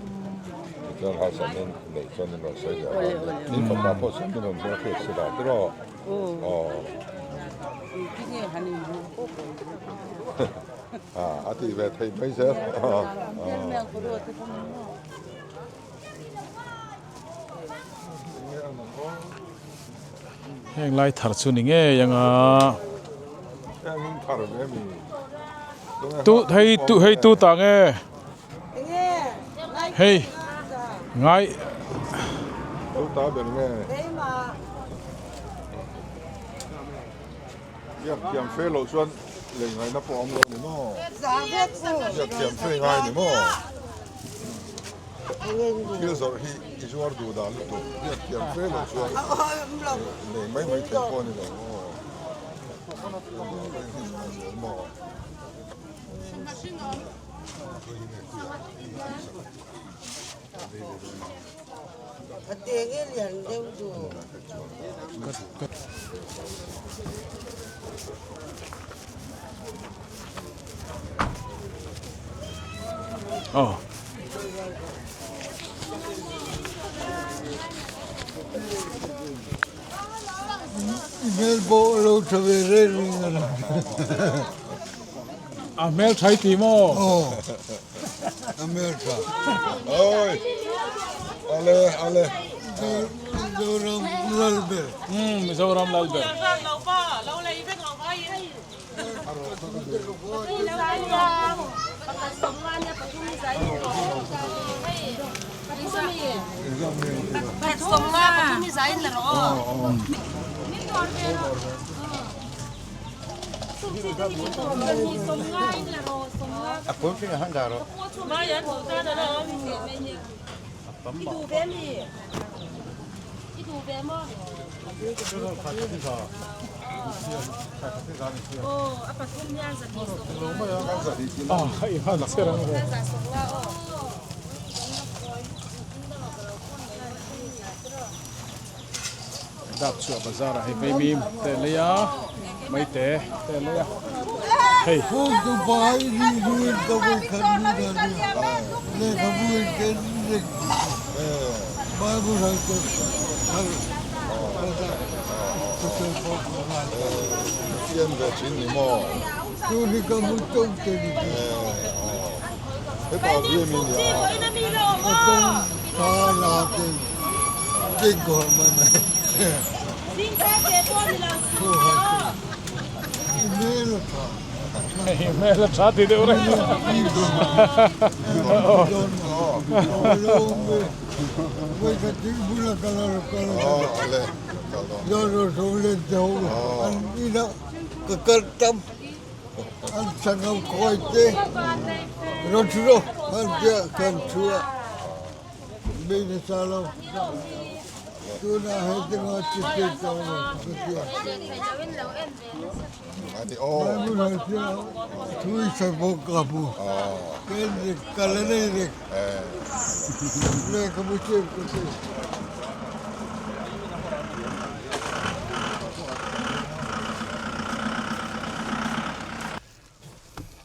Heng lai thar chu ni ngei ang a. Tu hei tu hei tu ta nge. Hei ngai. Tu ta ber nge. Biak thiam fe loh chuan lei ngaihna pawh a awm lo ni maw? Biak thiam fe ngai ni maw? Thil zawrh hi i zuar duh dah lutuk. Biak thiam fe loh chuan lei mai mai thei pawh a ni lo maw? Aw. Hmel pawh lo tha ve reng reng a lang. A hmel tha i ti maw? Aw, a hmel tha. Oi, ale, ale. Mizoram lal ber. Umm, Mizoram lal ber. Dap chhuah bazar ah hei vaimim te a lei a maite te a lei a hei. Hei hmel a tha ti deuh reng.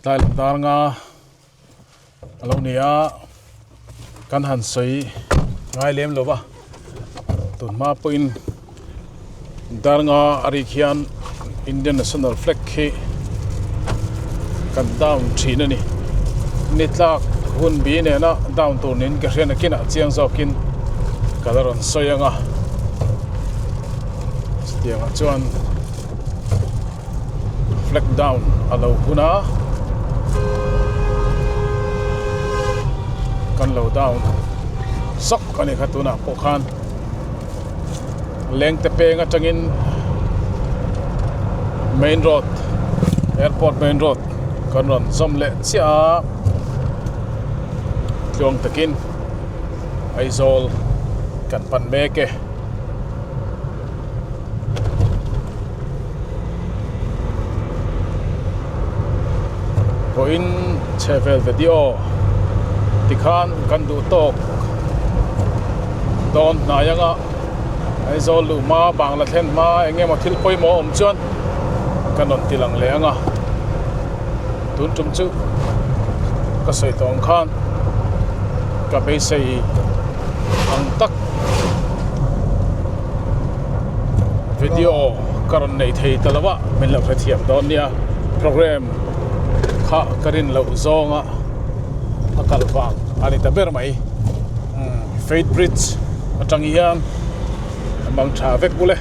Tlai lam dar nga a lo ni a kan han sawi ngai lem lo va tun hma pawhin dar nga a rik hian Indian national flag hi kan down thin a ni ni tlak hun bi nena down tur niin ka hriat nakinah chiang zawkin ka la rawn sawi ang a chutiangah chuan. Flag down a lo hun a, kan lo down sawk a ni kha tunah pawh khan lengte peng atangin main road airport main road kan rawn zawm leh chiah a tluang takin Aizawl kan pan mek e. Vawiin chhe vel video tikhan kan duh tawk dawn hnai anga Aizawl luh hma Bangla thlen hma eng emaw thil pawimawh a awm chuan ka rawn ti lang leh anga tun tum chu ka sawi tawh ang khan ka beisei ang tak. Video ka rawn nei thei ta lo a min lo hrethiam dawn nia program kha ka rin loh zawnga a kal vang a ni ta ber mai Faith Bridge atang hian a mang tha vek bul e.